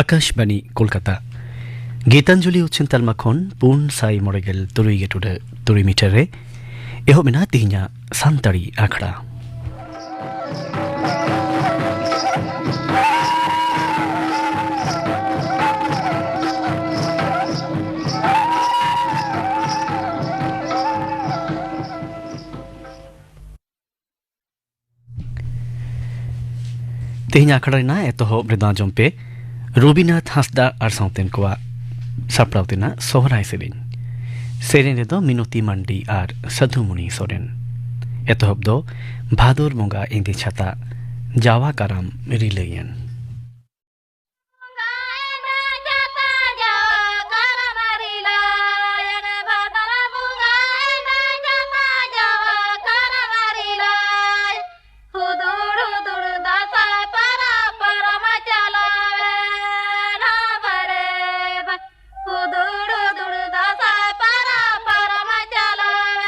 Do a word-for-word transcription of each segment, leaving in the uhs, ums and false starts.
ᱟᱠᱟᱥᱵᱟᱱᱤ ᱠᱳᱞᱠᱟᱛᱟ᱾ ᱜᱤᱛᱟᱧᱡᱚᱞᱤ ᱩᱪᱷᱟᱹᱱ ᱛᱟᱞᱢᱟ ᱠᱷᱚᱱ ᱯᱩᱱ ᱥᱟᱭ ᱢᱚᱬᱮ ᱜᱮᱞ ᱛᱩᱨᱩᱭ ᱜᱮ ᱴᱩᱰᱟᱹᱜ ᱛᱩᱨᱩᱭ ᱢᱤᱴᱟᱨ ᱨᱮ ᱮᱦᱚᱵ ᱮᱱᱟ ᱛᱮᱦᱮᱧᱟᱜ ᱥᱟᱱᱛᱟᱲᱤ ᱟᱠᱷᱲᱟ᱾ ᱛᱮᱦᱮᱧ ᱟᱠᱷᱲᱟ ᱨᱮᱱᱟᱜ ᱮᱛᱚᱦᱚᱵ ᱨᱮᱫᱚ ᱟᱸᱡᱚᱢ ᱯᱮ ᱨᱚᱵᱤᱱᱟᱛᱷ ᱦᱟᱸᱥᱫᱟ ᱟᱨ ᱥᱟᱶᱛᱮᱱ ᱠᱚᱣᱟᱜ ᱥᱟᱯᱲᱟᱣ ᱛᱮᱱᱟᱜ ᱥᱚᱦᱨᱟᱭ ᱥᱮᱨᱮᱧ᱾ ᱥᱮᱨᱮᱧ ᱨᱮᱫᱚ ᱢᱤᱱᱚᱛᱤ ᱢᱟᱱᱰᱤ ᱟᱨ ᱥᱟᱹᱫᱷᱩᱢᱩᱱᱤ ᱥᱚᱨᱮᱱ᱾ ᱮᱛᱚᱦᱚᱵ ᱫᱚ ᱵᱷᱟᱫᱚᱨ ᱵᱚᱸᱜᱟ ᱮᱸᱫᱮ ᱪᱷᱟᱛᱟ ᱡᱟᱣᱟ ᱠᱟᱨᱟᱢ ᱨᱤᱞᱟᱹᱭᱮᱱ᱾ ᱦᱩᱫᱩᱲ ᱦᱩᱫᱩᱲ ᱫᱟᱸᱥᱟᱭ ᱯᱟᱨᱟ ᱯᱟᱨᱚᱢ ᱪᱟᱞᱟᱣᱮᱱ ᱦᱟᱵᱟᱨᱮ ᱵᱟ᱾ ᱦᱩᱫᱩᱲ ᱦᱩᱫᱩᱲ ᱫᱟᱸᱥᱟᱭ ᱯᱟᱨᱟ ᱯᱟᱨᱚᱢ ᱪᱟᱞᱟᱣᱮᱱ᱾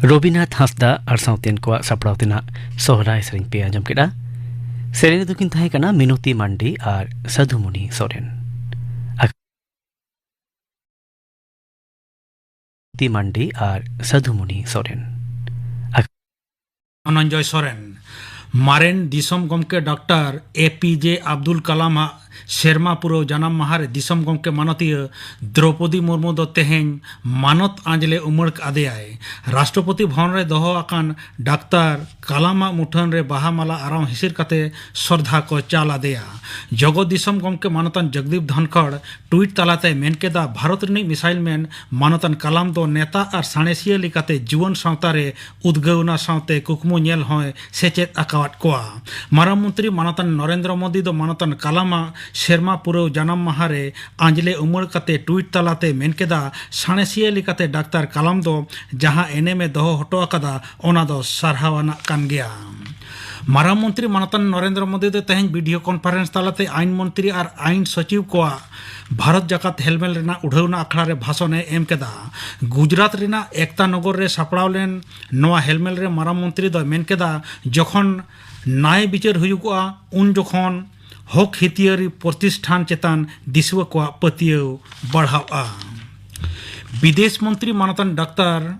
ᱨᱚᱵᱤᱱᱟᱛᱷ ᱦᱟᱸᱥᱫᱟ ᱟᱨ ᱥᱟᱶᱛᱮᱱ ᱠᱚᱣᱟᱜ ᱥᱟᱯᱲᱟᱣ ᱛᱮᱱᱟᱜ ᱥᱚᱦᱨᱟᱭ ᱥᱮᱨᱮᱧ ᱯᱮ ᱟᱸᱡᱚᱢ ᱠᱮᱫᱟ᱾ ᱥᱮᱨᱮᱧ ᱨᱮᱫᱚ ᱠᱤᱱ ᱛᱟᱦᱮᱸ ᱠᱟᱱᱟ ᱢᱤᱱᱚᱛᱤ ᱢᱟᱱᱰᱤ ᱟᱨ ᱥᱟᱹᱫᱷᱩᱢᱩᱱᱤ ᱥᱚᱨᱮᱱ᱾ ᱢᱤᱱᱚᱛᱤ ᱢᱟᱱᱰᱤ ᱟᱨ ᱥᱟᱹᱫᱷᱩᱢᱩᱱᱤ ᱥᱚᱨᱮᱱ᱾ ᱫᱷᱚᱱᱚᱱᱡᱚᱭ ᱥᱚᱨᱮᱱ᱾ ᱢᱟᱨᱮᱱ ᱫᱤᱥᱚᱢ ᱜᱚᱢᱠᱮ ᱰᱟᱠᱛᱟᱨ ᱮ ᱯᱤ ᱡᱮ ᱟᱵᱫᱩᱞ ᱠᱟᱞᱟᱢ ᱟᱜ ᱥᱮᱨᱢᱟ ᱯᱩᱨᱟᱹᱣ ᱡᱟᱱᱟᱢ ᱢᱟᱦᱟ ᱨᱮ ᱫᱤᱥᱚᱢ ᱜᱚᱢᱠᱮ ᱢᱟᱱᱚᱛᱤᱭᱟᱹ ᱫᱨᱚᱣᱯᱚᱫᱤ ᱢᱩᱨᱢᱩ ᱫᱚ ᱛᱮᱦᱮᱧ ᱢᱟᱱᱚᱛ ᱟᱸᱡᱽᱞᱮ ᱩᱢᱟᱹᱲ ᱟᱫᱮᱭᱟᱭ᱾ ᱨᱟᱥᱴᱨᱚᱯᱚᱛᱤ ᱵᱷᱚᱵᱚᱱ ᱨᱮ ᱫᱚᱦᱚ ᱟᱠᱟᱱ ᱰᱟᱠᱛᱟᱨ ᱠᱟᱞᱟᱢ ᱟᱜ ᱢᱩᱴᱷᱟᱹᱱ ᱨᱮ ᱵᱟᱦᱟ ᱢᱟᱞᱟ ᱟᱨᱟᱣ ᱦᱤᱥᱤᱨ ᱠᱟᱛᱮ ᱥᱨᱚᱫᱷᱟ ᱠᱚ ᱪᱟᱞ ᱟᱫᱮᱭᱟ᱾ ᱡᱚᱜᱚᱛ ᱫᱤᱥᱚᱢ ᱜᱚᱢᱠᱮ ᱢᱟᱱᱚᱛᱟᱱ ᱡᱚᱜᱽᱫᱤᱯ ᱫᱷᱚᱱᱠᱷᱚᱲ ᱴᱩᱭᱤᱴ ᱛᱟᱞᱟᱛᱮᱭ ᱢᱮᱱ ᱠᱮᱫᱟ, ᱵᱷᱟᱨᱚᱛ ᱨᱤᱱᱤᱡ ᱢᱤᱥᱟᱭᱤᱞ ᱢᱮᱱ ᱢᱟᱱᱚᱛᱟᱱ ᱠᱟᱞᱟᱢ ᱫᱚ ᱱᱮᱛᱟ ᱟᱨ ᱥᱟᱬᱮᱥᱤᱭᱟᱹ ᱞᱮᱠᱟᱛᱮ ᱡᱩᱣᱟᱹᱱ ᱥᱟᱶᱛᱟ ᱨᱮ ᱩᱫᱽᱜᱟᱹᱣᱱᱟ ᱥᱟᱶᱛᱮ ᱠᱩᱠᱢᱩ ᱧᱮᱞ ᱦᱚᱸᱭ ᱥᱮᱪᱮᱫ ᱟᱠᱟᱣᱟᱫ ᱠᱚᱣᱟ᱾ ᱢᱟᱨᱟᱝ ᱢᱚᱱᱛᱨᱤ ᱢᱟᱱᱚᱛᱟᱱ ᱱᱚᱨᱮᱱᱫᱨᱚ ᱢᱳᱫᱤ ᱫᱚ ᱢᱟᱱᱚᱛᱟᱱ ᱠᱟᱞᱟᱢᱟᱜ ᱥᱮᱨᱢᱟ ᱯᱩᱨᱟᱹᱣ ᱡᱟᱱᱟᱢ ᱢᱟᱦᱟ ᱨᱮ ᱟᱸᱡᱽᱞᱮ ᱩᱢᱟᱹᱲ ᱠᱟᱛᱮ ᱴᱩᱭᱤᱴ ᱛᱟᱞᱟᱛᱮ ᱢᱮᱱ ᱠᱮᱫᱟ, ᱥᱟᱬᱮᱥᱤᱭᱟᱹ ᱞᱮᱠᱟᱛᱮ ᱰᱟᱠᱛᱟᱨ ᱠᱟᱞᱟᱢ ᱫᱚ ᱡᱟᱦᱟᱸ ᱮᱱᱮᱢᱮ ᱫᱚᱦᱚ ᱦᱚᱴᱚ ᱟᱠᱟᱫᱟ, ᱚᱱᱟ ᱫᱚ ᱥᱟᱨᱦᱟᱣ ᱟᱱᱟᱜ ᱠᱟᱱ ᱜᱮᱭᱟ᱾ ᱢᱟᱨᱟᱝ ᱢᱚᱱᱛᱨᱤ ᱢᱟᱱᱚᱛᱟᱱ ᱱᱚᱨᱮᱱᱫᱨᱚ ᱢᱳᱫᱤ ᱫᱚ ᱛᱮᱦᱮᱧ ᱵᱷᱤᱰᱤᱭᱳ ᱠᱚᱱᱯᱷᱟᱨᱮᱱᱥ ᱛᱟᱞᱟᱛᱮ ᱟᱭᱤᱱ ᱢᱚᱱᱛᱨᱤ ᱟᱨ ᱟᱭᱤᱱ ᱥᱚᱪᱤᱵᱽ ᱠᱚᱣᱟᱜ ᱵᱷᱟᱨᱚᱛ ᱡᱟᱠᱟᱛ ᱦᱮᱞᱢᱮᱞ ᱨᱮᱱᱟᱜ ᱩᱰᱷᱟᱹᱣᱱᱟ ᱟᱠᱷᱲᱟ ᱨᱮ ᱵᱷᱟᱥᱚᱱ ᱮ ᱮᱢ ᱠᱮᱫᱟ᱾ ᱜᱩᱡᱽᱨᱟᱴ ᱨᱮᱱᱟᱜ ᱮᱠᱛᱟ ᱱᱚᱜᱚᱨ ᱨᱮ ᱥᱟᱯᱲᱟᱣ ᱞᱮᱱ ᱱᱚᱣᱟ ᱦᱮᱞᱢᱮᱞ ᱨᱮ ᱢᱟᱨᱟᱝ ᱢᱚᱱᱛᱨᱤ ᱫᱚᱭ ᱢᱮᱱ ᱠᱮᱫᱟ, ᱡᱚᱠᱷᱚᱱ ᱱᱟᱭ ᱵᱤᱪᱟᱹᱨ ᱦᱩᱭᱩᱜᱚᱜᱼᱟ, ᱩᱱ ᱡᱚᱠᱷᱚᱱ ᱦᱚᱠ ᱦᱤᱛᱤᱭᱟᱹᱨᱤ ᱯᱨᱚᱛᱤᱥᱴᱷᱟᱱ ᱪᱮᱛᱟᱱ ᱫᱤᱥᱩᱣᱟᱹ ᱠᱚᱣᱟᱜ ᱯᱟᱹᱛᱭᱟᱹᱣ ᱵᱟᱲᱦᱟᱣᱜᱼᱟ᱾ ᱵᱤᱫᱮᱥ ᱢᱚᱱᱛᱨᱤ ᱢᱟᱱᱚᱛᱟᱱ ᱰᱟᱠᱛᱟᱨ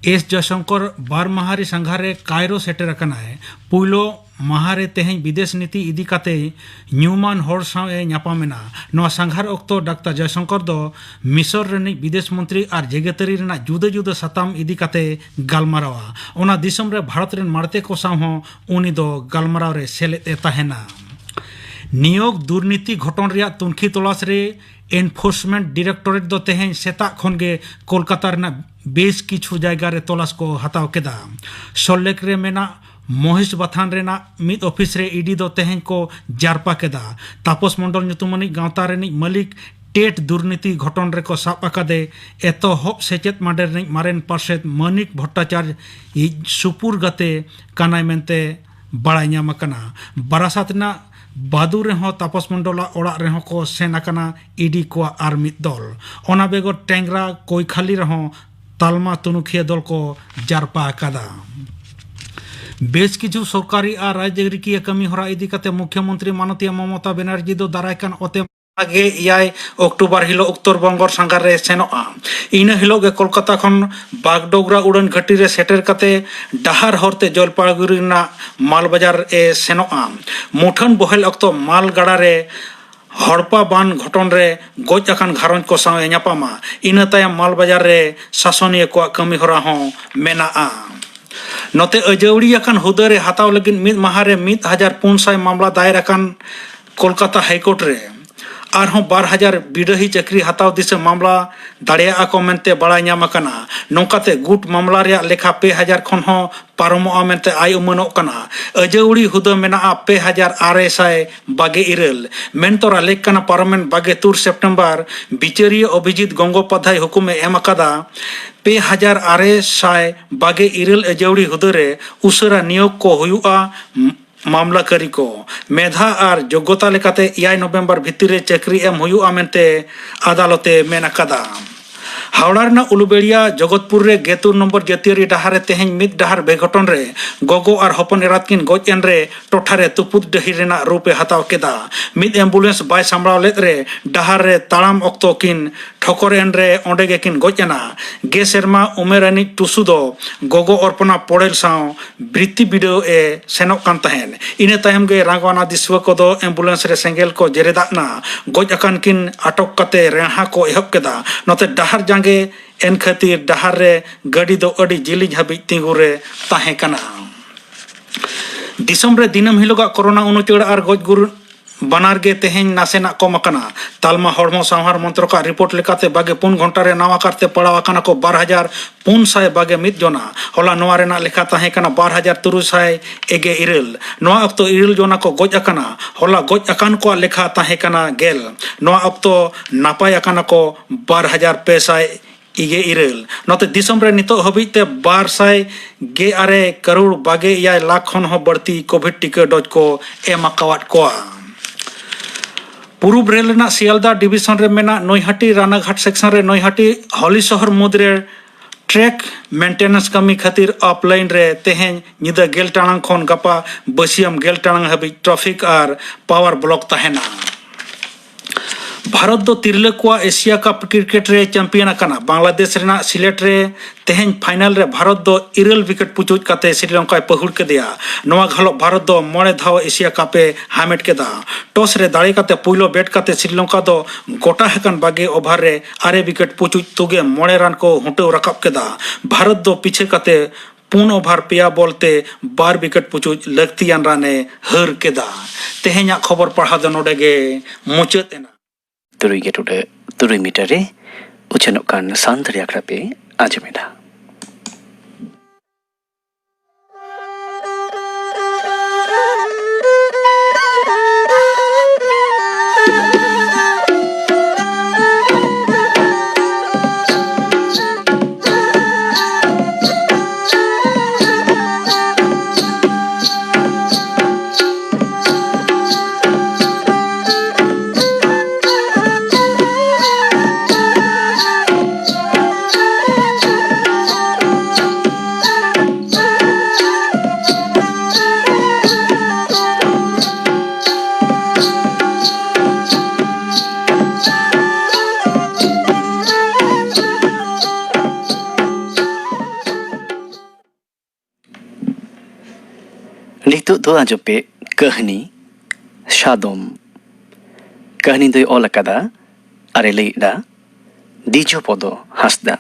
ᱮᱥ ᱡᱚᱭᱥᱚᱝᱠᱚᱨ ᱵᱟᱨ ᱢᱟᱦᱟᱨᱤ ᱥᱟᱸᱜᱷᱟᱨ ᱨᱮ ᱠᱟᱭᱨᱳ ᱥᱮᱴᱮᱨ ᱟᱠᱟᱱᱟᱭ᱾ ᱯᱩᱭᱞᱳ ᱢᱟᱦᱟ ᱨᱮ ᱛᱮᱦᱮᱧ ᱵᱤᱫᱮᱥ ᱱᱤᱛᱤ ᱤᱫᱤ ᱠᱟᱛᱮ ᱧᱩᱢᱟᱱ ᱦᱚᱲ ᱥᱟᱶ ᱮ ᱧᱟᱯᱟᱢ ᱮᱱᱟ᱾ ᱱᱚᱣᱟ ᱥᱟᱸᱜᱷᱟᱨ ᱚᱠᱛᱚ ᱰᱟᱠᱛᱟᱨ ᱡᱚᱭᱥᱚᱝᱠᱚᱨ ᱫᱚ ᱢᱤᱥᱚᱨ ᱨᱤᱱᱤᱡ ᱵᱤᱫᱮᱥ ᱢᱚᱱᱛᱨᱤ ᱟᱨ ᱡᱮᱜᱮᱛᱟᱹᱨᱤ ᱨᱮᱱᱟᱜ ᱡᱩᱫᱟᱹ ᱡᱩᱫᱟᱹ ᱥᱟᱛᱟᱢ ᱤᱫᱤ ᱠᱟᱛᱮ ᱜᱟᱞᱢᱟᱨᱟᱣᱟ᱾ ᱚᱱᱟ ᱫᱤᱥᱚᱢ ᱨᱮ ᱵᱷᱟᱨᱚᱛ ᱨᱮᱱ ᱢᱟᱬᱛᱮ ᱠᱚ ᱥᱟᱶ ᱦᱚᱸ ᱩᱱᱤ ᱫᱚ ᱜᱟᱞᱢᱟᱨᱟᱣ ᱨᱮ ᱥᱮᱞᱮᱫ ᱮ ᱛᱟᱦᱮᱱᱟ᱾ ᱱᱤᱭᱳᱜᱽ ᱫᱩᱨᱱᱤᱛᱤ ᱜᱷᱚᱴᱚᱱ ᱨᱮᱭᱟᱜ ᱛᱩᱱᱠᱷᱤ ᱛᱚᱞᱟᱥ ᱨᱮ ᱮᱱᱯᱷᱳᱨᱥᱢᱮᱱᱴ ᱰᱤᱨᱮᱠᱴᱚᱨᱮᱴ ᱫᱚ ᱛᱮᱦᱮᱧ ᱥᱮᱛᱟᱜ ᱠᱷᱚᱱ ᱜᱮ ᱠᱳᱞᱠᱟᱛᱟ ᱨᱮᱱᱟᱜ ᱵᱮᱥ ᱠᱤᱪᱷᱩ ᱡᱟᱭᱜᱟ ᱨᱮ ᱛᱚᱞᱟᱥ ᱠᱚ ᱦᱟᱛᱟᱣ ᱠᱮᱫᱟ᱾ ᱥᱚᱞᱞᱮᱠ ᱨᱮ ᱢᱮᱱᱟᱜ ᱢᱚᱦᱤᱥ ᱵᱟᱛᱷᱟᱱ ᱨᱮᱱᱟᱜ ᱢᱤᱫ ᱚᱯᱷᱤᱥ ᱨᱮ ᱤᱰᱤ ᱫᱚ ᱛᱮᱦᱮᱧ ᱠᱚ ᱡᱟᱨᱯᱟ ᱠᱮᱫᱟ᱾ ᱛᱟᱯᱚᱥ ᱢᱚᱱᱰᱚᱞ ᱧᱩᱛᱩᱢᱟᱱᱤᱡ ᱜᱟᱶᱛᱟ ᱨᱤᱱᱤᱡ ᱢᱟᱹᱞᱤᱠ ᱴᱮᱴ ᱫᱩᱨᱱᱤᱛᱤ ᱜᱷᱚᱴᱚᱱ ᱨᱮᱠᱚ ᱥᱟᱵ ᱟᱠᱟᱫᱮ ᱮᱛᱚᱦᱚᱵ ᱥᱮᱪᱮᱫ ᱢᱟᱰᱮᱨ ᱨᱤᱱᱤᱡ ᱢᱟᱨᱮᱱ ᱯᱟᱨᱥᱮᱛ ᱢᱟᱹᱱᱤᱠ ᱵᱷᱚᱴᱴᱟᱪᱟᱨᱡ ᱤᱡ ᱥᱩᱯᱩᱨ ᱜᱟᱛᱮ ᱠᱟᱱᱟᱭ ᱢᱮᱱᱛᱮ ᱵᱟᱲᱟᱭ ᱧᱟᱢ ᱟᱠᱟᱱᱟ᱾ ᱵᱟᱨᱟᱥᱟᱛ ᱨᱮᱱᱟᱜ ᱵᱟᱫᱩ ᱨᱮᱦᱚᱸ ᱛᱟᱯᱚᱥ ᱢᱚᱱᱰᱚᱞᱟᱜ ᱚᱲᱟᱜ ᱨᱮᱦᱚᱸ ᱠᱚ ᱥᱮᱱ ᱟᱠᱟᱱᱟ ᱤᱰᱤ ᱠᱚᱣᱟᱜ ᱟᱨ ᱢᱤᱫ ᱫᱚᱞ᱾ ᱚᱱᱟ ᱵᱮᱜᱚᱨ ᱴᱮᱝᱨᱟ ᱠᱳᱭᱠᱷᱟᱞᱤ ᱨᱮᱦᱚᱸ ᱛᱟᱞᱢᱟ ᱛᱩᱱᱩᱠᱷᱤᱭᱟᱹ ᱫᱚᱞ ᱠᱚ ᱡᱟᱨᱯᱟ ᱟᱠᱟᱫᱟ᱾ ᱵᱮᱥ ᱠᱤᱪᱷᱩ ᱥᱚᱨᱠᱟᱨᱤ ᱟᱨ ᱨᱟᱡᱽᱟᱹᱨᱤᱠᱤᱭᱟᱹ ᱠᱟᱹᱢᱤ ᱦᱚᱨᱟ ᱤᱫᱤ ᱠᱟᱛᱮ ᱢᱩᱠᱷᱭᱚᱢᱚᱱᱛᱨᱤ ᱢᱟᱱᱚᱛᱤᱭᱟᱹ ᱢᱚᱢᱚᱛᱟ ᱵᱮᱱᱟᱨᱡᱤ ᱫᱚ ᱫᱟᱨᱟᱭ ᱠᱟᱱ ᱚᱛᱮ ᱜᱮ ᱮᱭᱟᱭ ᱚᱠᱴᱳᱵᱚᱨ ᱦᱤᱞᱳᱜ ᱩᱛᱛᱚᱨ ᱵᱚᱝᱜᱚ ᱥᱟᱸᱜᱷᱟᱨ ᱨᱮ ᱥᱮᱱᱚᱜᱼᱟ᱾ ᱤᱱᱟᱹ ᱦᱤᱞᱳᱜ ᱜᱮ ᱠᱳᱞᱠᱟᱛᱟ ᱠᱷᱚᱱ ᱵᱟᱜᱰᱳᱜᱽᱨᱟ ᱩᱰᱟᱹᱱ ᱜᱷᱟᱹᱴᱤ ᱨᱮ ᱥᱮᱴᱮᱨ ᱠᱟᱛᱮ ᱰᱟᱦᱟᱨ ᱦᱚᱨᱛᱮ ᱡᱚᱞᱯᱟᱭᱜᱩᱲᱤ ᱨᱮᱱᱟᱜ ᱢᱟᱞ ᱵᱟᱡᱟᱨ ᱮ ᱥᱮᱱᱚᱜᱼᱟ᱾ ᱢᱩᱴᱷᱟᱹᱱ ᱵᱚᱦᱮᱞ ᱚᱠᱛᱚ ᱢᱟᱞ ᱜᱟᱰᱟ ᱨᱮ ᱦᱚᱲᱯᱟ ᱵᱟᱱ ᱜᱷᱚᱴᱚᱱ ᱨᱮ ᱜᱚᱡ ᱟᱠᱟᱱ ᱜᱷᱟᱨᱚᱸᱡᱽ ᱠᱚ ᱥᱟᱶ ᱮ ᱧᱟᱯᱟᱢᱟ᱾ ᱤᱱᱟᱹ ᱛᱟᱭᱚᱢ ᱢᱟᱞ ᱵᱟᱡᱟᱨ ᱨᱮ ᱥᱟᱥᱚᱱᱤᱭᱟᱹ ᱠᱚᱣᱟᱜ ᱠᱟᱹᱢᱤ ᱦᱚᱨᱟ ᱦᱚᱸ ᱢᱮᱱᱟᱜᱼᱟ᱾ ᱱᱚᱛᱮ ᱟᱹᱡᱟᱹᱣᱲᱤ ᱟᱠᱟᱱ ᱦᱩᱫᱟᱹ ᱨᱮ ᱦᱟᱛᱟᱣ ᱞᱟᱹᱜᱤᱫ ᱢᱤᱫ ᱢᱟᱦᱟ ᱨᱮ ᱢᱤᱫ ᱦᱟᱡᱟᱨ ᱯᱩᱱ ᱥᱟᱭ ᱢᱟᱢᱞᱟ ᱫᱟᱭᱮᱨ ᱟᱠᱟᱱ ᱠᱳᱞᱠᱟᱛᱟ ᱦᱟᱭᱠᱳᱨᱴ ᱨᱮ᱾ ᱟᱨᱦᱚᱸ ᱵᱟᱨ ᱦᱟᱡᱟᱨ ᱵᱤᱰᱟᱹᱦᱤ ᱪᱟᱹᱠᱨᱤ ᱦᱟᱛᱟᱣ ᱫᱤᱥᱟᱹ ᱢᱟᱢᱞᱟ ᱫᱟᱲᱮᱭᱟᱜᱼᱟ ᱠᱚ ᱢᱮᱱᱛᱮ ᱵᱟᱲᱟᱭ ᱧᱟᱢ ᱟᱠᱟᱱᱟ᱾ ᱱᱚᱝᱠᱟᱛᱮ ᱜᱩᱴ ᱢᱟᱢᱞᱟ ᱨᱮᱭᱟᱜ ᱞᱮᱠᱷᱟ ᱯᱮ ᱦᱟᱡᱟᱨ ᱠᱷᱚᱱ ᱦᱚᱸ ᱯᱟᱨᱚᱢᱚᱜᱼᱟ ᱢᱮᱱᱛᱮ ᱟᱭ ᱩᱢᱟᱹᱱᱚᱜ ᱠᱟᱱᱟ᱾ ᱟᱹᱡᱟᱹᱣᱲᱤ ᱦᱩᱫᱟᱹ ᱢᱮᱱᱟᱜᱼᱟ ᱯᱮ ᱦᱟᱡᱟᱨ ᱟᱨᱮ ᱥᱟᱭ ᱵᱟᱜᱮ ᱤᱨᱟᱹᱞ᱾ ᱢᱮᱱᱛᱚᱨᱟ ᱞᱮᱠ ᱠᱟᱱᱟ ᱯᱟᱨᱚᱢᱮᱱ ᱵᱟᱜᱮ ᱛᱩᱨ ᱥᱮᱯᱴᱮᱢᱵᱚᱨ ᱵᱤᱪᱟᱹᱨᱤᱭᱟᱹ ᱚᱵᱷᱤᱡᱤᱛ ᱜᱚᱝᱜᱳᱯᱟᱫᱷᱭᱟᱭ ᱦᱩᱠᱩᱢᱮ ᱮᱢ ᱟᱠᱟᱫᱟ᱾ ᱯᱮ ᱦᱟᱡᱟᱨ ᱟᱨᱮ ᱥᱟᱭ ᱵᱟᱜᱮ ᱤᱨᱟᱹᱞ ᱟᱹᱡᱟᱹᱣᱲᱤ ᱦᱩᱫᱟᱹ ᱨᱮ ᱩᱥᱟᱹᱨᱟ ᱱᱤᱭᱳᱜᱽ ᱠᱚ ᱦᱩᱭᱩᱜᱼᱟ᱾ ᱢᱟᱢᱞᱟᱠᱟᱨᱤ ᱠᱚ ᱢᱮᱫᱷᱟ ᱟᱨ ᱡᱳᱜᱽᱜᱚᱛᱟ ᱞᱮᱠᱟᱛᱮ ᱮᱭᱟᱭ ᱱᱚᱵᱷᱮᱢᱵᱚᱨ ᱵᱷᱤᱛᱤᱨ ᱨᱮ ᱪᱟᱹᱠᱨᱤ ᱮᱢ ᱦᱩᱭᱩᱜᱼᱟ ᱢᱮᱱᱛᱮ ᱟᱫᱟᱞᱚᱛ ᱮ ᱢᱮᱱ ᱟᱠᱟᱫᱟ᱾ ᱦᱟᱣᱲᱟ ᱨᱮᱱᱟᱜ ᱩᱞᱩᱵᱮᱲᱤᱭᱟ ᱡᱚᱜᱚᱛᱯᱩᱨ ᱨᱮ ᱜᱮᱛᱩᱨ ᱱᱚᱢᱵᱚᱨ ᱡᱟᱹᱛᱤᱭᱟᱹᱨᱤ ᱰᱟᱦᱟᱨ ᱨᱮ ᱛᱮᱦᱮᱧ ᱢᱤᱫ ᱰᱟᱦᱟᱨ ᱵᱮᱜᱷᱚᱴᱚᱱ ᱨᱮ ᱜᱚᱜᱚ ᱟᱨ ᱦᱚᱯᱚᱱ ᱮᱨᱟᱛ ᱠᱤᱱ ᱜᱚᱡ ᱮᱱ ᱨᱮ ᱴᱚᱴᱷᱟ ᱨᱮ ᱛᱩᱯᱩᱫ ᱰᱟᱹᱦᱤ ᱨᱮᱱᱟᱜ ᱨᱩᱯ ᱮ ᱦᱟᱛᱟᱣ ᱠᱮᱫᱟ᱾ ᱢᱤᱫ ᱮᱢᱵᱩᱞᱮᱱᱥ ᱵᱟᱭ ᱥᱟᱢᱵᱲᱟᱣ ᱞᱮᱫ ᱨᱮ ᱰᱟᱦᱟᱨ ᱨᱮ ᱛᱟᱲᱟᱢ ᱚᱠᱛᱚ ᱠᱤᱱ ᱴᱷᱚᱠᱚᱨ ᱮᱱ ᱨᱮ ᱚᱸᱰᱮ ᱜᱮᱠᱤᱱ ᱜᱚᱡ ᱮᱱᱟ᱾ ᱜᱮ ᱥᱮᱨᱢᱟ ᱩᱢᱮᱨ ᱟᱹᱱᱤᱡ ᱴᱩᱥᱩ ᱫᱚ ᱜᱚᱜᱚ ᱚᱨᱯᱚᱱᱟ ᱯᱚᱲᱮᱞ ᱥᱟᱶ ᱵᱨᱤᱛᱛᱤ ᱵᱤᱰᱟᱹᱣ ᱮ ᱥᱮᱱᱚᱜ ᱠᱟᱱ ᱛᱟᱦᱮᱸᱫ᱾ ᱤᱱᱟᱹ ᱛᱟᱭᱚᱢ ᱜᱮ ᱨᱟᱸᱜᱟᱣᱟᱱᱟ ᱫᱤᱥᱩᱣᱟᱹ ᱠᱚᱫᱚ ᱮᱢᱵᱩᱞᱮᱱᱥ ᱨᱮ ᱥᱮᱸᱜᱮᱞ ᱠᱚ ᱡᱮᱨᱮᱫᱟᱜ ᱱᱟ᱾ ᱜᱚᱡ ᱟᱠᱟᱱ ᱠᱤᱱ ᱟᱴᱚᱠ ᱠᱟᱛᱮ ᱨᱮᱦᱟ ᱠᱚ ᱮᱦᱚᱵ ᱠᱮᱫᱟ᱾ ᱱᱚᱛᱮ ᱰᱟᱦᱟᱨ ᱡᱟᱸᱜᱮ ᱮᱱ ᱠᱷᱟᱹᱛᱤᱨ ᱰᱟᱦᱟᱨ ᱨᱮ ᱜᱟᱹᱰᱤ ᱫᱚ ᱟᱹᱰᱤ ᱡᱤᱞᱤᱧ ᱦᱟᱹᱵᱤᱡ ᱛᱤᱸᱜᱩ ᱨᱮ ᱛᱟᱦᱮᱸ ᱠᱟᱱᱟ᱾ ᱫᱤᱥᱚᱢ ᱨᱮ ᱫᱤᱱᱟᱹᱢ ᱦᱤᱞᱳᱜᱟᱜ ᱠᱳᱨᱳᱱᱟ ᱩᱱᱩᱪᱟᱹᱲ ᱟᱨ ᱜᱚᱡ ᱜᱩᱨ ᱵᱟᱱᱟᱨ ᱜᱮ ᱛᱮᱦᱮᱧ ᱱᱟᱥᱮᱱᱟᱜ ᱠᱚᱢ ᱟᱠᱟᱱᱟ᱾ ᱛᱟᱞᱢᱟ ᱦᱚᱲᱢᱚ ᱥᱟᱶᱦᱟᱨ ᱢᱚᱱᱛᱨᱚᱠᱟᱜ ᱨᱤᱯᱳᱨᱴ ᱞᱮᱠᱟᱛᱮ ᱵᱟᱜᱮ ᱯᱩᱱ ᱜᱷᱚᱱᱴᱟ ᱨᱮ ᱱᱟᱣᱟ ᱠᱟᱨᱛᱮ ᱯᱟᱲᱟᱣ ᱟᱠᱟᱱᱟ ᱠᱚ ᱵᱟᱨ ᱦᱟᱡᱟᱨ ᱯᱩᱱ ᱥᱟᱭ ᱵᱟᱜᱮ ᱢᱤᱫ ᱡᱚᱱᱟ᱾ ᱦᱚᱞᱟ ᱱᱚᱣᱟ ᱨᱮᱱᱟᱜ ᱞᱮᱠᱷᱟ ᱛᱟᱦᱮᱸ ᱠᱟᱱᱟ ᱵᱟᱨ ᱦᱟᱡᱟᱨ ᱛᱩᱨᱩᱭ ᱥᱟᱭ ᱮᱜᱮ ᱤᱨᱟᱹᱞ᱾ ᱱᱚᱣᱟ ᱚᱠᱛᱚ ᱤᱨᱟᱹᱞ ᱡᱚᱱᱟ ᱠᱚ ᱜᱚᱡ ᱟᱠᱟᱱᱟ᱾ ᱦᱚᱞᱟ ᱜᱚᱡ ᱟᱠᱟᱱ ᱠᱚᱣᱟᱜ ᱞᱮᱠᱷᱟ ᱛᱟᱦᱮᱸ ᱠᱟᱱᱟ ᱜᱮᱞ᱾ ᱱᱚᱣᱟ ᱚᱠᱛᱚ ᱱᱟᱯᱟᱭ ᱟᱠᱟᱱᱟ ᱠᱚ ᱵᱟᱨ ᱦᱟᱡᱟᱨ ᱯᱮ ᱥᱟᱭ ᱤᱜᱮ ᱤᱨᱟᱹᱞ᱾ ᱱᱚᱛᱮ ᱫᱤᱥᱚᱢ ᱨᱮ ᱱᱤᱛᱚᱜ ᱦᱟᱹᱵᱤᱡ ᱛᱮ ᱵᱟᱨ ᱥᱟᱭ ᱜᱮ ᱟᱨᱮ ᱠᱟᱨᱳᱲ ᱵᱟᱜᱮ ᱮᱭᱟᱭ ᱞᱟᱠᱷ ᱠᱷᱚᱱ ᱦᱚᱸ ᱵᱟᱹᱲᱛᱤ ᱠᱳᱵᱷᱤᱰ ᱴᱤᱠᱟᱹ ᱰᱳᱡᱽ ᱠᱚ ᱮᱢ ᱟᱠᱟᱣᱟᱫ ᱠᱚᱣᱟ᱾ ᱯᱩᱨᱩᱵ ᱨᱮᱞ ᱨᱮᱱᱟᱜ ᱥᱤᱭᱟᱞᱫᱟ ᱰᱤᱵᱤᱥᱚᱱ ᱨᱮ ᱢᱮᱱᱟᱜ ᱱᱚᱭᱦᱟᱴᱤ ᱨᱟᱱᱟᱜᱷᱟᱴ ᱥᱮᱠᱥᱚᱱ ᱨᱮ ᱱᱚᱭᱦᱟᱴᱤ ᱦᱚᱞᱤᱥᱚᱦᱚᱨ ᱢᱩᱫᱽ ᱨᱮ ᱴᱨᱮᱠ ᱢᱮᱱᱴᱮᱱᱮᱱᱥ ᱠᱟᱹᱢᱤ ᱠᱷᱟᱹᱛᱤᱨ ᱟᱯ ᱞᱟᱭᱤᱱ ᱨᱮ ᱛᱮᱦᱮᱧ ᱧᱤᱫᱟᱹ ᱜᱮᱞ ᱴᱟᱲᱟᱝ ᱠᱷᱚᱱ ᱜᱟᱯᱟ ᱵᱟᱹᱥᱤᱭᱟᱹᱢ ᱜᱮᱞ ᱴᱟᱲᱟᱝ ᱦᱟᱹᱵᱤᱡ ᱴᱨᱟᱯᱷᱤᱠ ᱟᱨ ᱯᱟᱣᱟᱨ ᱵᱞᱚᱠ ᱛᱟᱦᱮᱱᱟ᱾ ᱵᱷᱟᱨᱚᱛ ᱫᱚ ᱛᱤᱨᱞᱟᱹ ᱠᱚᱣᱟᱜ ᱮᱥᱤᱭᱟ ᱠᱟᱯ ᱠᱨᱤᱠᱮᱴ ᱨᱮ ᱪᱟᱢᱯᱤᱭᱟᱱ ᱟᱠᱟᱱᱟ᱾ ᱵᱟᱝᱞᱟᱫᱮᱥ ᱨᱮᱱᱟᱜ ᱥᱤᱞᱮᱴ ᱨᱮ ᱛᱮᱦᱮᱧ ᱯᱷᱟᱭᱱᱟᱞ ᱨᱮ ᱵᱷᱟᱨᱚᱛ ᱫᱚ ᱤᱨᱟᱹᱞ ᱣᱤᱠᱮᱴ ᱯᱩᱪᱩᱡ ᱠᱟᱛᱮ ᱥᱨᱤᱞᱚᱝᱠᱟᱭ ᱯᱟᱹᱦᱩᱲ ᱠᱮᱫᱮᱭᱟ᱾ ᱱᱚᱣᱟ ᱜᱷᱟᱞᱚᱜ ᱵᱷᱟᱨᱚᱛ ᱫᱚ ᱢᱚᱬᱮ ᱫᱷᱟᱣ ᱮᱥᱤᱭᱟ ᱠᱟᱯ ᱮ ᱦᱟᱢᱮᱴ ᱠᱮᱫᱟ᱾ ᱴᱚᱥ ᱨᱮ ᱫᱟᱲᱮ ᱠᱟᱛᱮ ᱯᱩᱭᱞᱩ ᱵᱮᱴ ᱠᱟᱛᱮ ᱥᱨᱤᱞᱚᱝᱠᱟ ᱫᱚ ᱜᱚᱴᱟ ᱟᱠᱟᱱ ᱵᱟᱜᱮ ᱳᱵᱷᱟᱨ ᱨᱮ ᱟᱨᱮ ᱣᱤᱠᱮᱴ ᱯᱩᱪᱩᱡ ᱛᱩᱜᱮ ᱢᱚᱬᱮ ᱨᱟᱱ ᱠᱚ ᱦᱩᱴᱟᱹᱣ ᱨᱟᱠᱟᱵ ᱠᱮᱫᱟ᱾ ᱵᱷᱟᱨᱚᱛ ᱫᱚ ᱯᱤᱪᱷᱟᱹ ᱠᱟᱛᱮ ᱯᱩᱱ ᱳᱵᱷᱟᱨ ᱯᱮᱭᱟ ᱵᱚᱞ ᱛᱮ ᱵᱟᱨ ᱣᱤᱠᱮᱴ ᱯᱩᱪᱩᱡ ᱞᱟᱹᱠᱛᱤᱭᱟᱱ ᱨᱟᱱ ᱮ ᱦᱟᱹᱨ ᱠᱮᱫᱟ᱾ ᱛᱮᱦᱮᱧᱟᱜ ᱠᱷᱚᱵᱚᱨ ᱯᱟᱲᱦᱟᱣ ᱫᱚ ᱱᱚᱰᱮ ᱜᱮ ᱢᱩᱪᱟᱹᱫ ᱮᱱᱟ᱾ ᱛᱩᱨᱩᱭ ᱜᱮ ᱴᱩᱰᱟᱹᱜ ᱛᱩᱨᱩᱭ ᱢᱤᱴᱟᱨ ᱨᱮ ᱩᱪᱷᱟᱹᱱᱚᱜ ᱠᱟᱱ ᱥᱟᱱᱛᱟᱲᱤ ᱟᱠᱷᱲᱟ ᱯᱮ ᱟᱸᱡᱚᱢᱮᱫᱟ᱾ ᱱᱤᱛᱚᱜ ᱫᱚ ᱟᱸᱡᱚᱢ ᱯᱮ ᱠᱟᱹᱦᱱᱤ ᱥᱟᱫᱚᱢ᱾ ᱠᱟᱹᱦᱱᱤ ᱫᱚᱭ ᱚᱞ ᱟᱠᱟᱫᱟ ᱟᱨᱮ ᱞᱟᱹᱭ ᱮᱫᱟ ᱫᱤᱡᱚᱯᱚᱫᱚ ᱦᱟᱸᱥᱫᱟ᱾